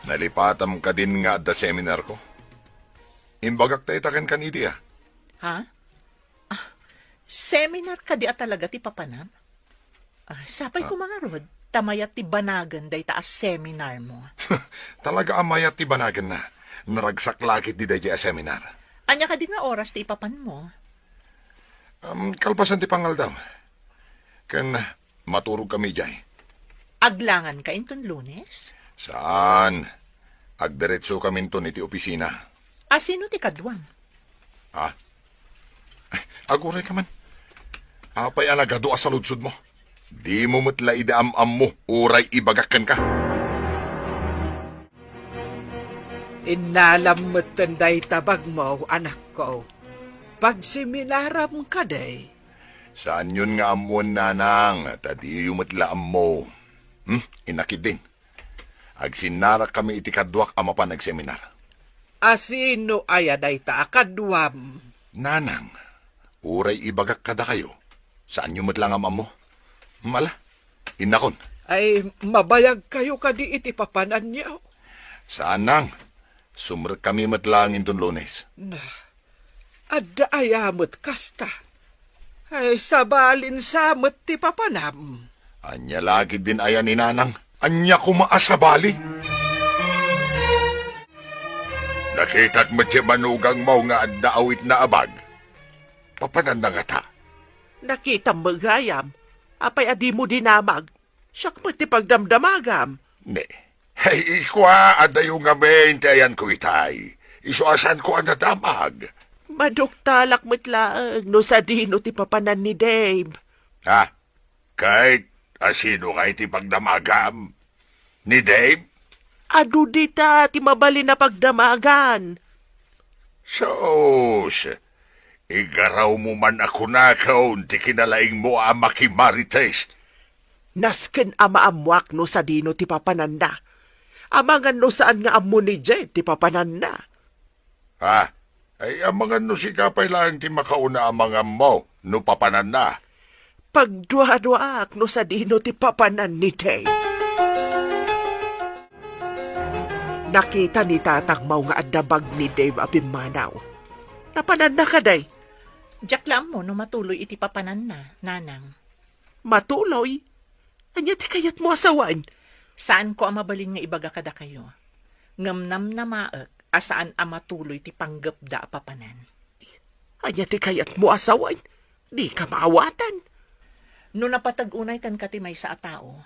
Nalipatam kadin nga adda seminarko? Imbagak ta ita kenka ni Idia. Ha? Ah, seminar kadi a talaga ti papanam? Ah, sapay Ah. koma ngarud, ta mayat ti banagen dayta a seminarmo. Talaga a mayat ti banagenna. Naragsak la ketdi daydiay a seminar. Ania kadi nga oras ti ipapanmo? Um, kalpasan ti pangaldaw. Ken maturogkami idiay. Aglanganka inton Lunes? Saan. Agdiretsokami inton iti opisina. A sino ti kaduam? Ha? Ay, agurayka man. Apay a nagadu a saludsodmo? Dimo met la idi am-ammo uray ibagak kenka. Innalam metten dayta bagmo, anakko. Pagseminaram kadi? Saanyon nga ammoen, nanang, ta diyo met la ammo. Hmm? Inakidin. Agsinnarakkami iti kaduak a mapan agseminar. A sino aya dayta a kaduam? Nanang, uray ibagak kadakayo, saanyo met la nga am-ammo. Mala, innakon. Ay, mabayagkayo kadi iti papananyo? Saan, nang. Sumrekkami met laeng inton Lunes. Na, adda aya met kasta? Ay, sabalin sa met ti papanam. Ania la ketdin aya ni nanang? Ania koma a sabali? Nakitak met ti manugangmo nga adda awitna a bag. Papananna ngata? Nakitam met gayam. Apay a dimo dinamag? Siak met ti pagdamdamagam. Ne. Ay, ikua, adayo ngamin ti ayanko itay. Isu a saanko a nadamag. Maduktalak met laeng no sadino ti papanan ni Dave. Ha? Ket a sino ngay ti pagdamagam? Ni Dave? Adu dita ti mabalin a pagdamagan. Sus, igarawmo man a kunakon ti kinalaingmo a makimarites. Nasken a maammoak no sadino ti papananna. Amangan no saan nga ammo ni Jed ti papananna. Ha? Ay, amangan no sika pay laeng ti makauna a mangammo no papananna. Pagduaduaak no sadino ti papanan ni Dave. Nakita ni tatangmo nga adda bag ni Dave a pimmanaw. Napananna kadi? Diak la ammo no matuloy iti papananna, nanang. Matuloy? Ania ti kayatmo a sawen? Saanko a mabalin nga ibaga kadakayo. Ngem namnamaek a saan a matuloy ti panggepda a papanan. Ania ti kayatmo a sawen? Dika maawatan. No napateg unay kenka ti maysa a tao,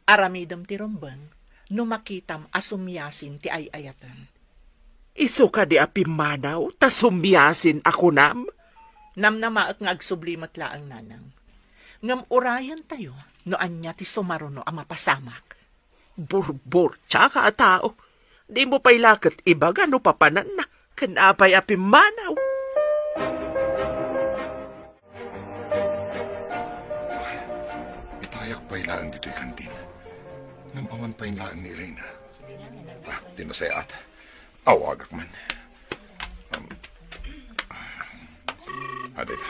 aramidem ti rumbeng no makitam a sumiasin ti ay-ayatem. Isu kadi a pimmanaw ta sumiasin a kunam? Namnamaek nga agsubli met laeng, nanang. Ngem urayentayo no ania ti sumaruno a mapasamak. Burburtiaka a tao. Dimo pay la ket ibaga no papananna ken apay a pimmanaw. Itayak pay laeng ditoy kantin. Ngem awan pay laeng ni Elena. Ah, dinasayaat. Awagak man. Um, ah, dita.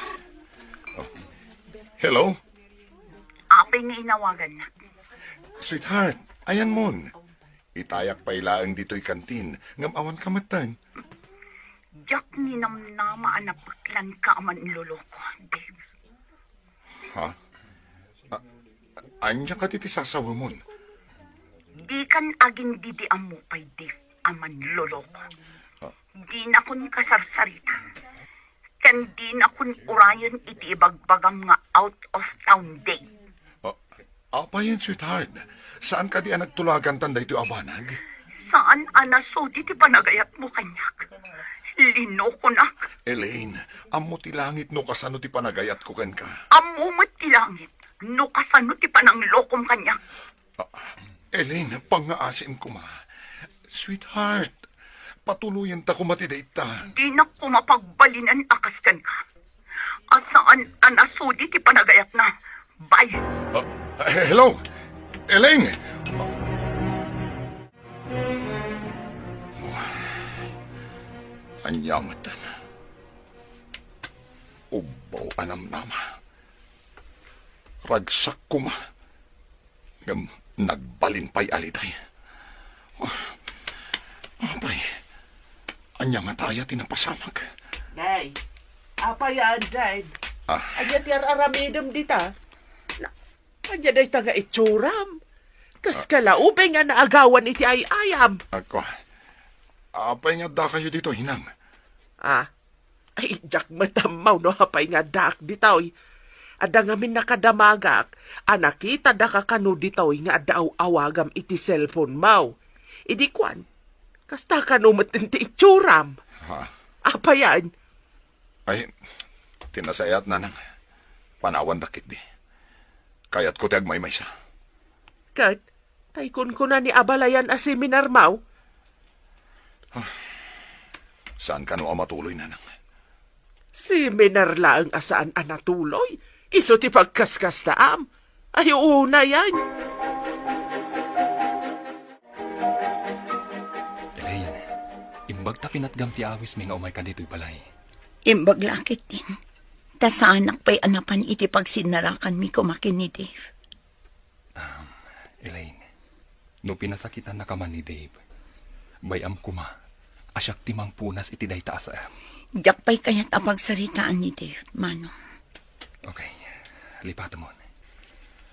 Oh. Hello? Apay nga inawagannak? Sweetheart, ayanmon. Itayak pay laeng ditoy kantin, ngem awanka metten. Diak ninamnama a napeklanka a manloloko, Dave. Ha? A-, ania kadi ti sasawemon? Dikan agindidiammo pay, Dave, a manloloko. Ah. Dinakon kasarsarita. Ken dinakon urayen iti ibagbagam nga out of town date. Ah, apayen, sweetheart? Saan kadi a nagtulagantan daytoy a banag? Saan a nasudi ti panagayatmo kaniak. Linokonak. Elaine, ammo ti langit no kasano ti panagayatko kenka. Ammo met ti langit no kasano ti pananglokom kaniak. Ah, Elaine, pangngaasim koma. Sweetheart, patuloyenta koma ti date ta. Dinak koma pagbalinen a kas kenka. A saan a nasudi ti panagayatna. Bye. Ah, Eh, hello? Elaine! Ania met? Ubbaw a namnama. Ragsak koma. Ngem nagbalin pay a litay. Ah, apay, ania ngata aya ti napasamak? Nay, apay a, Dave? Ah. Ania ti ar-aramidem dita? Na, ania dayta nga itsuram? Kas Ah. kalaubay nga naagawan iti ay-ayam. Ako, apay nga addakayo ditoy, Nang? Ah, Ay, diak met ammo no apay nga addaak ditoy. Adda ngamin nakadamagak a nakitada ka kano ditoy nga adda aw-awagam iti cellphone mo. Idi kuan, kasta kano met ti itsuram. Ha? Apayan? Ay, ti nasayaat, Nanang. Panawandak ketdi. Kayatko ti agmaymaysa. Ket, tay kunkuna ni abalayan a seminar mo? Ah, saan kano a matuloy, Nanang? Seminar laeng a saan a natuloy? Isu ti pagkaskastaam? Ay, unayan. Elaine, imbag ta pinatgam ti awismi nga umayka ditoy balay. Imbag la ketdin. Ta saanak pay a napan iti pagsinnarakanmi koma ken ni Dave. Um, Elaine, no pinasakitannaka man ni Dave, bay-am koma a siak ti mangpunas iti dayta a saem. Diak pay kayat a pagsaritaan ni Dave, Manong. Okay, lipatemon.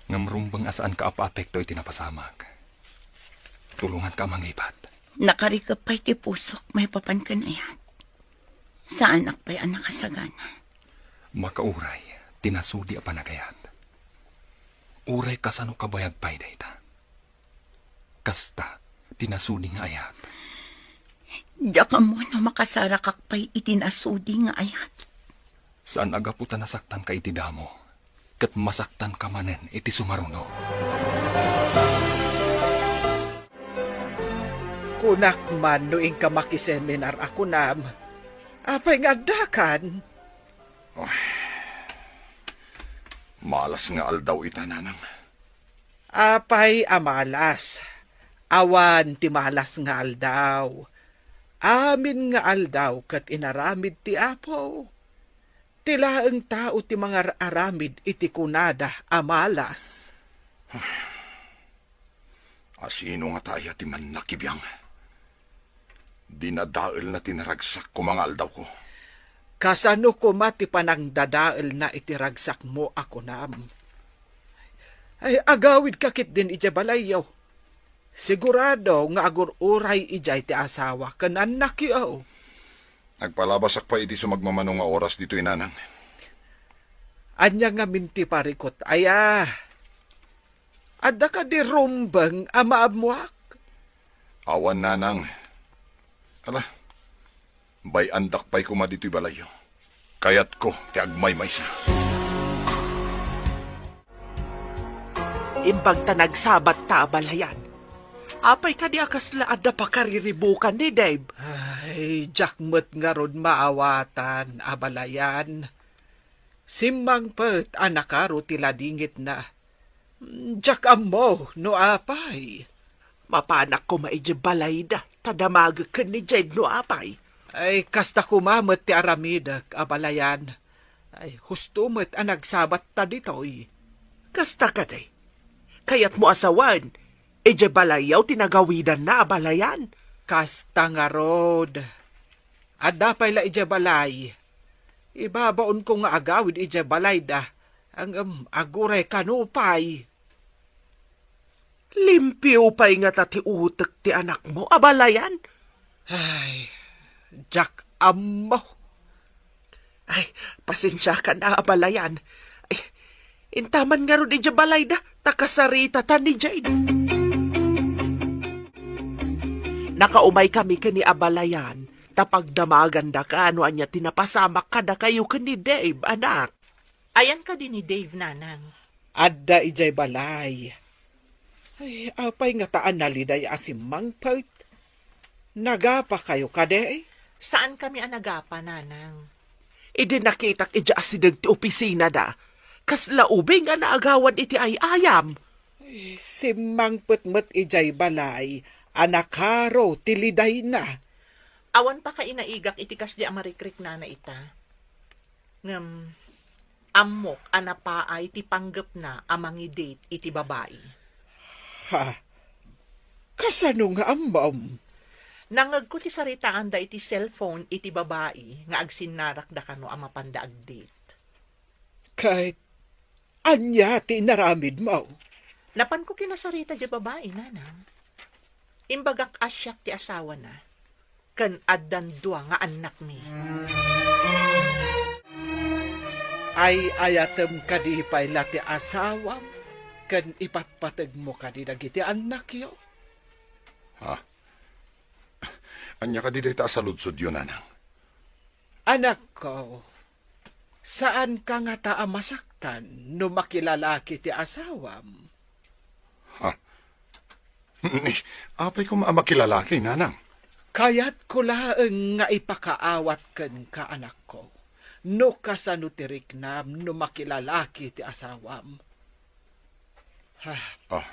Ngem rumbeng a saanka a paapekto iti napasamak. Tulonganka a manglipat. Nakarikep pay ti pusok maipapan ken ayat. Saanak pay a nakasagana. Makauray ti nasudi a panagayat. Uray kasano kabayag pay dayta. Kasta ti nasudi nga ayat. Diak ammo no makasarakak pay iti nasudi nga ayat. Saan a gapu ta nasaktanka iti damo, ket masaktanka manen iti sumaruno. Kunak man no inka makiseminar a kunam, apay nga addakan? Ay, malas nga aldaw ita, Nanang. Apay a malas? Awan ti malas nga aldaw. Amin nga aldaw ket inaramid ti Apo. Ti laeng tao ti mangar-aramid iti kunada a malas. Asino ngata aya ti mannakibiang? Dinadaelna ti naragsak koma nga aldawko. Kasano koma ti panangdadaelna iti ragsakmo a kunam? Ay, agawidka ketdin idiay balayyo. Sigurado nga agur-uray idiay ti asawa ken annakyo. Agpalabasak pay iti sumagmamano nga oras ditoy, Nanang. Ania ngamin ti parikut aya? Adda kadi rumbeng a maammoak? Awan, Nanang. Ala, bay-andak pay koma ditoy balayyo. Kayatko ti agmaymaysa. Imbag ta nagsabat ta abalayan. Apay kadi a kasla adda pakariribukan ni Dave? Ay, diak met ngarud maawatan, abalayan. Simmangpet a nakaro ti ladingitna. Diak ammo no apay. Mapanak koma idiay balayda, ta damagek ken ni Jade no apay. Ay, kasta koma met ti aramidek, abalayan. Ay, husto met a nagsabat ta ditoy. Kasta kadi? Kayatmo a sawen, idiay balayyo ti nagawidanna, abalayan? Kasta ngarud. Adda pay la idiay balay. Ibabaonko nga agawid idiay balayda, ngem aguray kano pay. Limpio pay ngata ti utek ti anakmo, abalayan? Ay, diak ammo. Ay, pasensiakan a, abalayan. Ay, intaman ngarud idiay balayda, ta kasaritatan ni Jade. Nakaumaykami ken ni abalayan, ta pagdamagandaka no ania ti napasamak kadakayo ken ni Dave, anak. Ayan kadi ni Dave, nanang? Adda idiay balay. Ay, apay ngata a naliday a simmangpet? Nagapakayo kadi? Saankami a nagapa, nanang. Idi nakitak idiay asideg ti opisinada, Kasla ubing a naagawan iti ay-ayam. Eh, simmangpet met idiay balay a nakaro ti lidayna. Awan pakainaigak iti kasdi a marikriknana ita. Ngem, ammok a napaay ti panggepna a mangidate iti babai. Ha? Kasano nga ammom? Nangngegko ti saritaanda iti cellphone iti babai nga agsinnarakda kano a mapanda agdate. Ket ania ti inaramidmo? Napanko kinasarita diay babai, nanang. Imbagak a siak ti asawana, ken addan dua nga annakmi. Ay-ayatem kadi pay la ti asawam, ken ipatpategmo kadi dagiti annakyo? Ha? Ania kadi dayta a saludsodyo, nanang? Anakko, saanka ngata a masaktan no makilalaki ti asawam? Ha? Ni, apay koma a makilalaki, nanang? Kayatko laeng nga ipakaawat kenka, anakko, no kasano ti riknam no makilalaki ti asawam. Ha. Ah.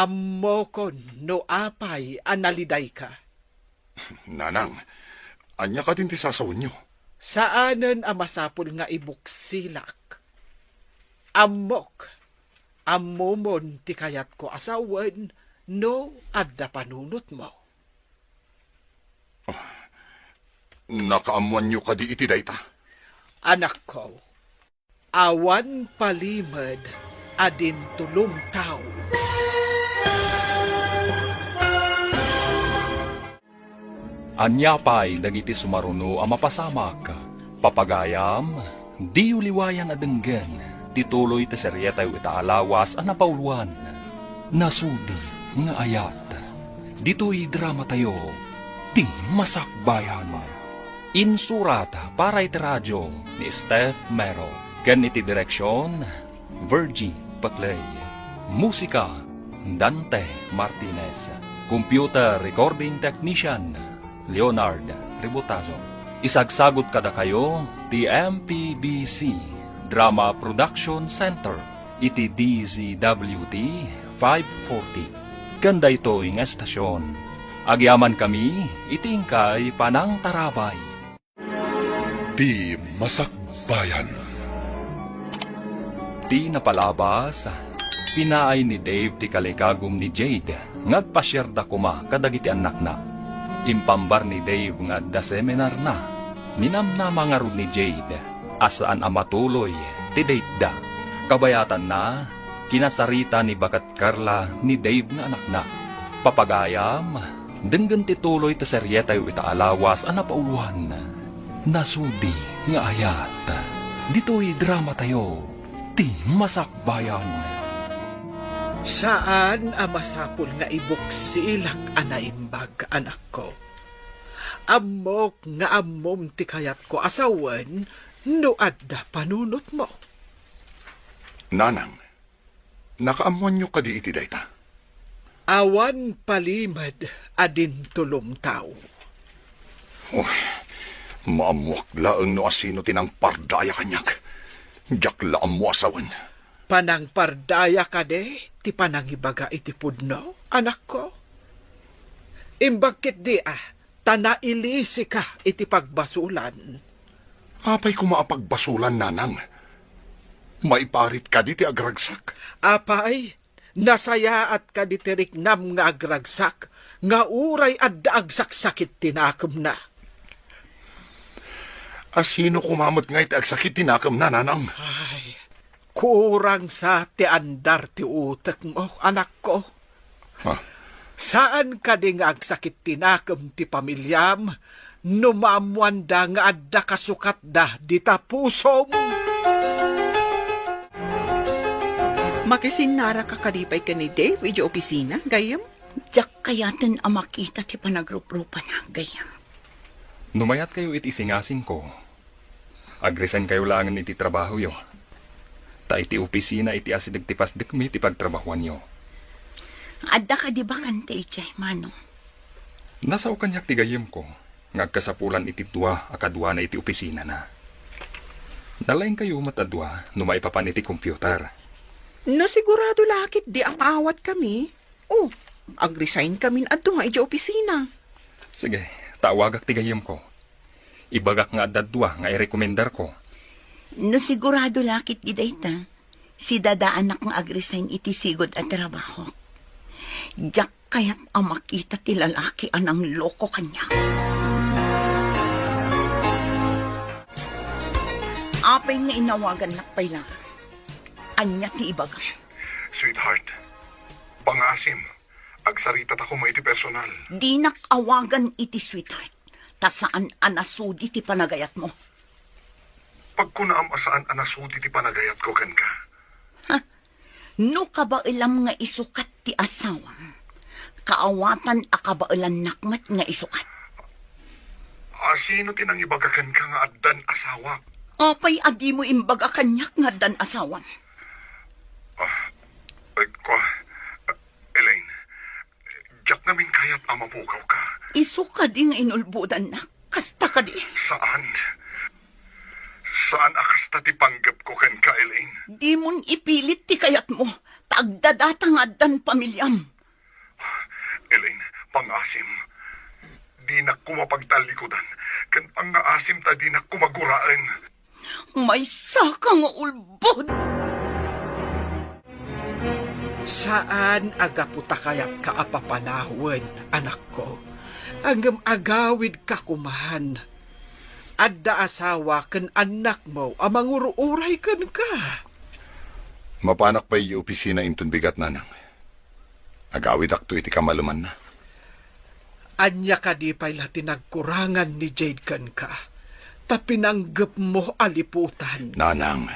Ammokon no apay a nalidayka. Nanang, ania kadin ti sasawenyo? Saanen a masapul nga ibuksilak. Ammok, ammomon ti kayatko a sawen no adda panunotmo. Ah, nakaammoanyo kadi iti dayta? Anakko, awan palimed a dintulong tao. Ania pay dagiti sumaruno a mapasamak? Papagayam, diyo liwayan a denggen ti tuloy ti serietayo ita a lawas a napauloan, Nasudi nga Ayat. Ditoy dramatayo, Ti Masakbayan. Insurat para iti radio ni Steph Mero ken iti direksion, Virgie Paclay. Musika, Dante Martinez. Computer recording technician, Leonard Ributazo. Isagsagut kadakayo ti M P B C Drama Production Center iti D Z W T five forty. Ken daytoy nga estasion, agyamankami iti inkay panangtarabay. Ti Masakbayan. Ti napalabas, pinaay ni Dave ti kalikagum ni Jade nga agpasiarda koma kadagiti annakna. Impambar ni Dave nga adda seminarna. Ninamnama ngarud ni Jade a saan a matuloy ti dateda. Kabayatanna, kinasarita ni Baket Carla ni Dave nga anakna. Papagayam, denggen ti tuloy ti serietayo ita a lawas a napauloan, Nasudi nga Ayat. Ditoy dramatayo, Ti Masakbayan. Saan a masapul nga ibuksilak a naimbag, anakko. Ammok nga ammom ti kayatko a sawen no adda panunotmo. Nanang, nakaammoanyo kadi iti dayta? Awan palimed a dintulong tao. Oh, maammoak laeng no asino ti nangpardaya kaniak. Diak la ammo a sawen. Panangpardaya kadi ti panangibaga iti pudno, anakko? Imbag ketdi a ta nailisika iti pagbasolan. Apay koma a pagbasolan, nanang? Maiparit kadi ti agragsak? Apay, nasayaat kadi ti riknam nga agragsak nga uray adda agsaksakit ti nakemna? Asino koma met ngay ti agsakit ti nakemna, nanang? Ay, kurang sa ti andar ti utekmo, anakko. Ha? Saan kadi nga agsakit ti nakem ti pamiliam no maammoanda nga adda kasukatda dita pusom? Makisinnaraka kadi pay ken ni Dave idiay opisina, gayyem? Diak kayaten a makita ti panagruprupana, gayyem. No mayatkayo iti isingasingko, agresign kayo laengen iti trabahoyo. Ta iti opisina iti asideg ti pasdekmi ti pagtrabahoanyo. Adda kadi bakante idiay, Manong? Nasao kaniak ti gayyemko nga agkasapulan iti dua a kaduana iti opisinana. Nalaingkayo met a dua no maipapan iti computer. No sigurado la ketdi a maawatkami, o, agresign kamin adu nga idiay opisina. Sige, ta awagak ti gayyemko. Ibagak nga adda dua nga irekomendarko. No sigurado la ketdi dayta, sidadaanak nga agresign iti sigud a trabahok. Diak kayat a makita ti lalaki a nangloko kaniak. Apay nga inawagannak pay la? Ania ti ibagam? Sweetheart, pangaasim, agsaritatako koma iti personal. Dinak awagan iti sweetheart, ta saan a nasudi ti panagayatmo. Pagkunaam a saan a nasudi ti panagayatko kenka. Ha? No kabaelam nga isukat ti asawam, kaawatan a kabaelannak met nga isukat. A, sino ti nangibaga kenka nga addan asawa? Apay a dimo imbaga kaniak nga addan asawam? Ah, ay, kwa, Elaine, diak ngamin kayat a mapukawka. Isu kadi nga inulbodannak? Kasta kadi? Saan. Saan a kasta ti panggepko kenka, Elaine. Dimon ipilit ti kayatmo, ta agdadata nga addan pamiliam. Elaine, pangaasim. Dinak koma pagtallikudan, ken pangaasim ta dinak koma guraen. Maysaka nga ulbod! Saan a gapu ta kayatka a papanawen, anakko, ngem agawidka koman. Adda asawa ken annakmo a mangur-uray kenka. Mapanak pay idiay opisina inton bigat, nanang. Agawidakto iti kamalemanna. Ania kadi pay la ti nagkurangan ni Jade kenka, ta pinanggepmo a liputan? Nanang,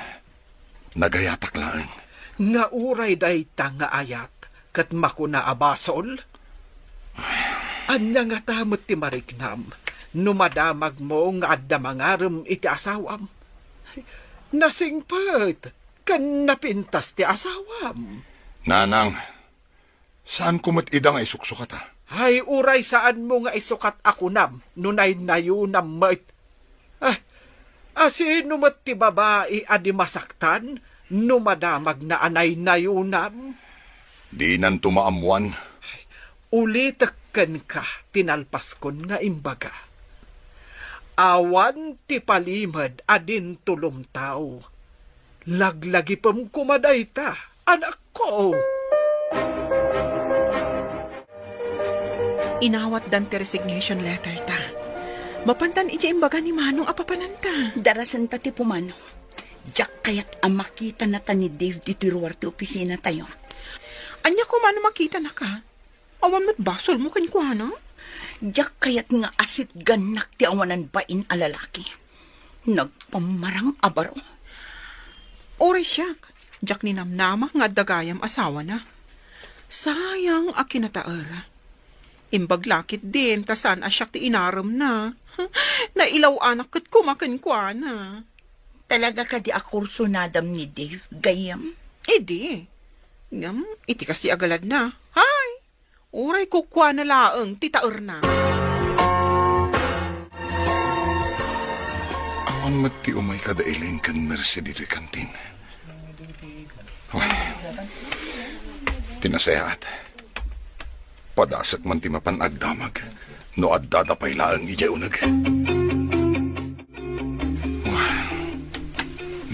nagayatak laeng. Nga uray dayta nga ayat, ket makuna a basol? Ania ngata met ti mariknam no madamagmo nga adda mangarem iti asawam? Nasingpet ken napintas ti asawam. Nanang, saanko met ida nga isuksukata. Ay, uray saanmo nga isukat a kunam no naynayonam met. Ah, a sino met ti babai a di masaktan no madamagna a naynayonam? Dinanto maammuan. Ulitek kenka ti nalpaskon nga imbaga. Awan ti palimed a dinto lumtaw. Laglagipem koma dayta, anakko. Inawatdan ti resignation letter ta. Mapantan idiay imbaga ni Manong a papananta. Darasenta ti pumanaw. Diak kayat a makitanata ni Dave ditoy ruar ti opisina tayo. Ania koma no makitanaka? Awan met basolmo kenkuana? Diak kayat nga asitgannak ti awanan bain a lalaki. Nagpammarang a baro. Uray siak, diak ninamnama nga adda gayam asawana. Sayang a kinataer. Imbag la ketdin ta saan a siak ti inaremna. Nailaw-anak ket koma kenkuana. Talaga kadi a kursunadam ni Dave, gayyem? Idi. Ngem, iti kasi a galadna, hay, uray kukuana laeng ti taerna. Awan met ti umay kada Elaine ken Mercy ditoy kantin. Ay, ti nasayaat. Padasek man ti mapan agdamag no addada pay laeng idiay uneg. Ay,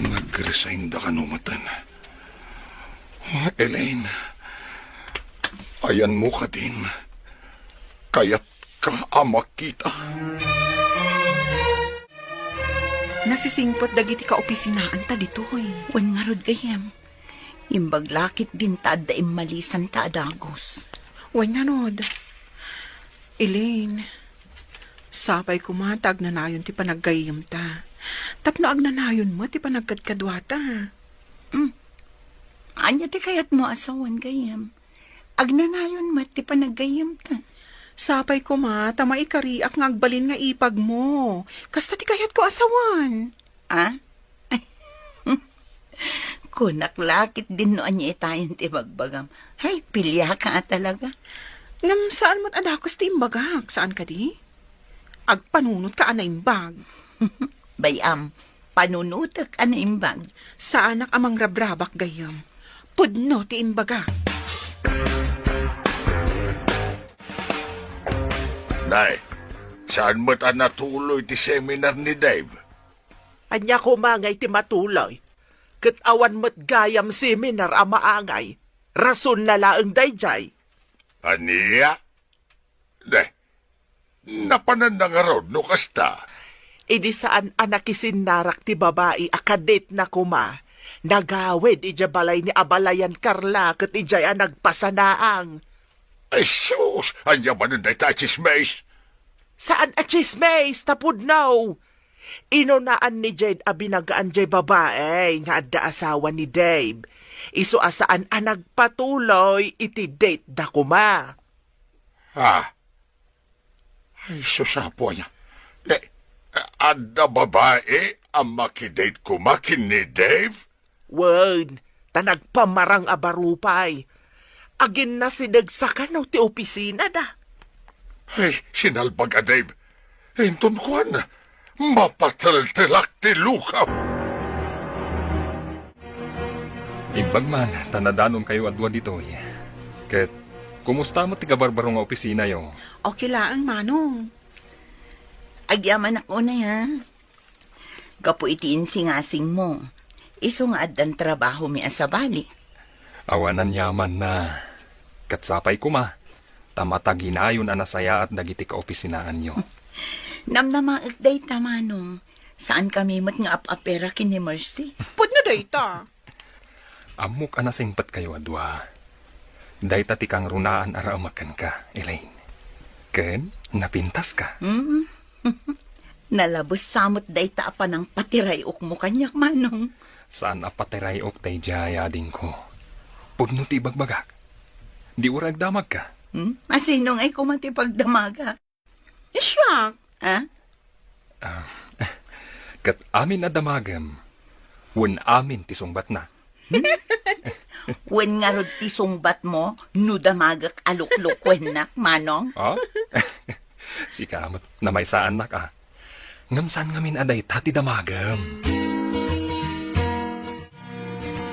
nag-resign da kano meten. Ah, Elaine, ayanmo kadin, kayatka a makita. Nasisingpet dagiti kaopisinaanta ditoy. Wen ngarud, gayyem. Imbag la ketdin ta adda immalisanta a dagus. Wen ngarud, Elaine, sapay koma ta agnanayon ti panaggayyemta. Tapno agnanayon met ti panagkadkaduata. Hmm. Ania ti kayatmo a sawen, gayyem? Agnanayon met ti panaggayyemta. Sapay koma ta maikariak nga agbalin nga ipagmo. Kasta ti kayatko a sawen. Ah? Kunak la ketdin no ania itayen ti ibagbagam. Hay, piliaka a talaga. Ngem saan met a dakes ti imbagak, saan kadi? Agpanunotka a naimbag. Bay-am, panunotek a naimbag. Saanak a mangrabrabak gayyem. Pudno ti imbaga. Nay, saan met a natuloy ti seminar ni Dave? Ania koma ngay ti matuloy? Ket awan met gayam seminar a maangay. Rasonna laeng daydiay. Ania? Ne, napananna ngarud no kasta? Idi saan a nakisinnarak ti babai a kadetna koma, nagawid idiay balay ni abalayan Carla ket idiay a nagpasanaang. Ay sus! Ania manen dayta a tsismis? Saan a tsismis, ta pudno. Inunaan ni Jade a binagaan jay babai nga adda asawa ni Dave. Isu a saan a nagpatuloy iti date da koma. Ah. Ay, sus, Apo, ania? Ne, adda babai a makidate koma ken ni Dave? Wen, ta nagpamarang a barupay. Aginnasideg sakano ti opisina da. Ay, sinalbag a Dave. Inton kuan, mapateltelak ti lukam. Imbag man, ta nadanonkayo a dua ditoy. Ket, kumusta met ti kabarbaro nga opisinayo? Okay laeng, Manong. Agyamanak unay, ha? Gapu iti insingasingmo, isu nga addan trabahomi a sabali. Awan aniamanna. Ket sapay koma, ta mataginayon a nasayaat dagiti kaopisinaanyo. Namnamaek dayta, Manong. Saankami met nga ap-apera ken ni Mercy. Pudno dayta. Ammok a nasingpetkayo a dua. Dayta ti kangrunaan a raemek kenka, Elaine. Ken napintaska. Mm. Nalabes sa met dayta a panangpatiray-okmo kaniak, Manong. Saan a patiray-ok daydiay, adingko. Pudno ti ibagbagak. Di uray agdamagka. Hmm? Asino ngay koma ti pagdamaga? Siak. Ah? Ah, ket amin a damagem, wen amin ti sungbatna. Wen ngarud ti sungbatmo no damagek a luklukuennak, Manong? Ah? Sika met, namaysaannak, ah. Ngem saan ngamin a dayta ti damagem.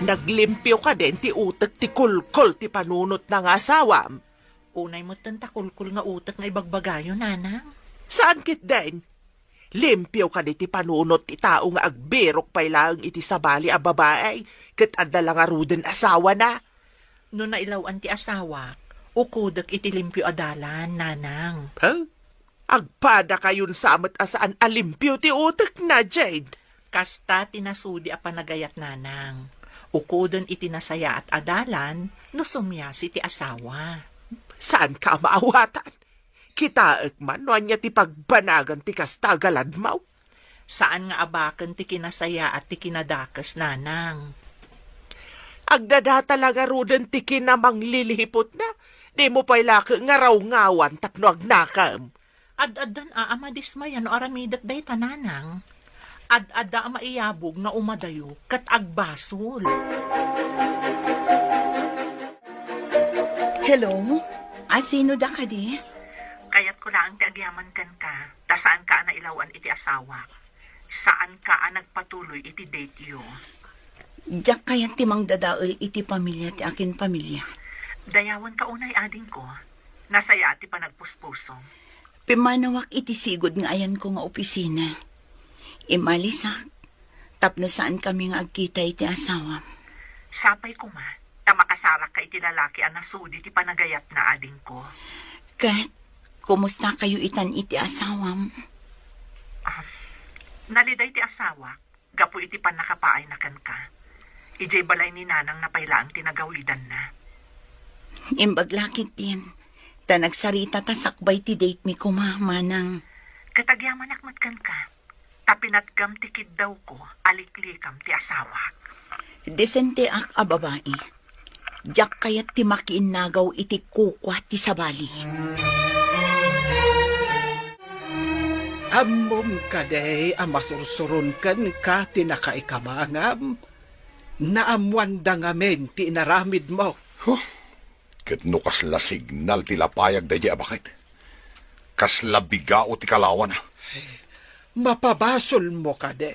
Naglimpio kadin ti utek ti kulkol ti panunotna nga asawam? Unay metten ta kulkol nga utek nga ibagbagayo, Nanang. Saan ketdin? Limpio kadi ti panunot ti tao nga agbirok pay laeng iti sabali a babai ket adda la ngaruden asawana? No nailaw-an ti asawak, ukodek iti limpio a dalan, Nanang. Huh? Agpadakayon sa met a saan a limpio ti utekna, Jade. Kasta ti nasudi a panagayat, Nanang. Ukoden iti nasayaat a dalan no sumiasi ti asawa. Saanka a maawatan? Kitaek man no ania ti pagbanagan ti kasta a galadmaw. Saan nga abaken ti kinasayaat ti kinadakes, Nanang. Agdadata la ngaruden ti kinamanglilihiputna, dimo pay laeng nga rawngawan tapno agnakem. Ad-addan a, a madismaya no aramidek dayta, Nanang. Ad-adda a maiyabog nga umadayo ket agbasol. Hello? Asino da kadi? Kayatko laeng ti agyaman kenka, ta saanka a nailaw-an iti asawak. Saanka a nagpatuloy iti date-yo. Diak kayat ti mangdadael iti pamilia ti akin pamilia. Dayawenka unay, adingko. Nasayaat ti panagpuspusom. Pimmanawak iti sigud nga ayanko nga opisina. Imalisak tapno saankami nga agkita iti asawam. Sapay koma, ta makasarakka iti lalaki a nasudi ti panagayatna, adingko. Ket, kumustakayo itan iti asawam? Ah, naliday ti asawak gapu iti pannakapaayna kenka. Idiay balay ni Nanangna pay laeng ti nagawidanna. Imbag la ketdin, ta nagsarita ta sakbay ti date mi koma, Manang. Ket agyamanak met kenka, ta pinatgam ti kiddawko a liklikam ti asawak. Desenteak a babai. Diak kayat ti makiinnagaw iti kukua ti sabali. Ammom kadi a masursuron kenka ti nakaikamangam? Naammoanda ngamin ti inaramidmo. Huh? Ket no kasla signal ti lapayag daydiay a baket, kasla bigao ti kalawana. Mapabasolmo kadi?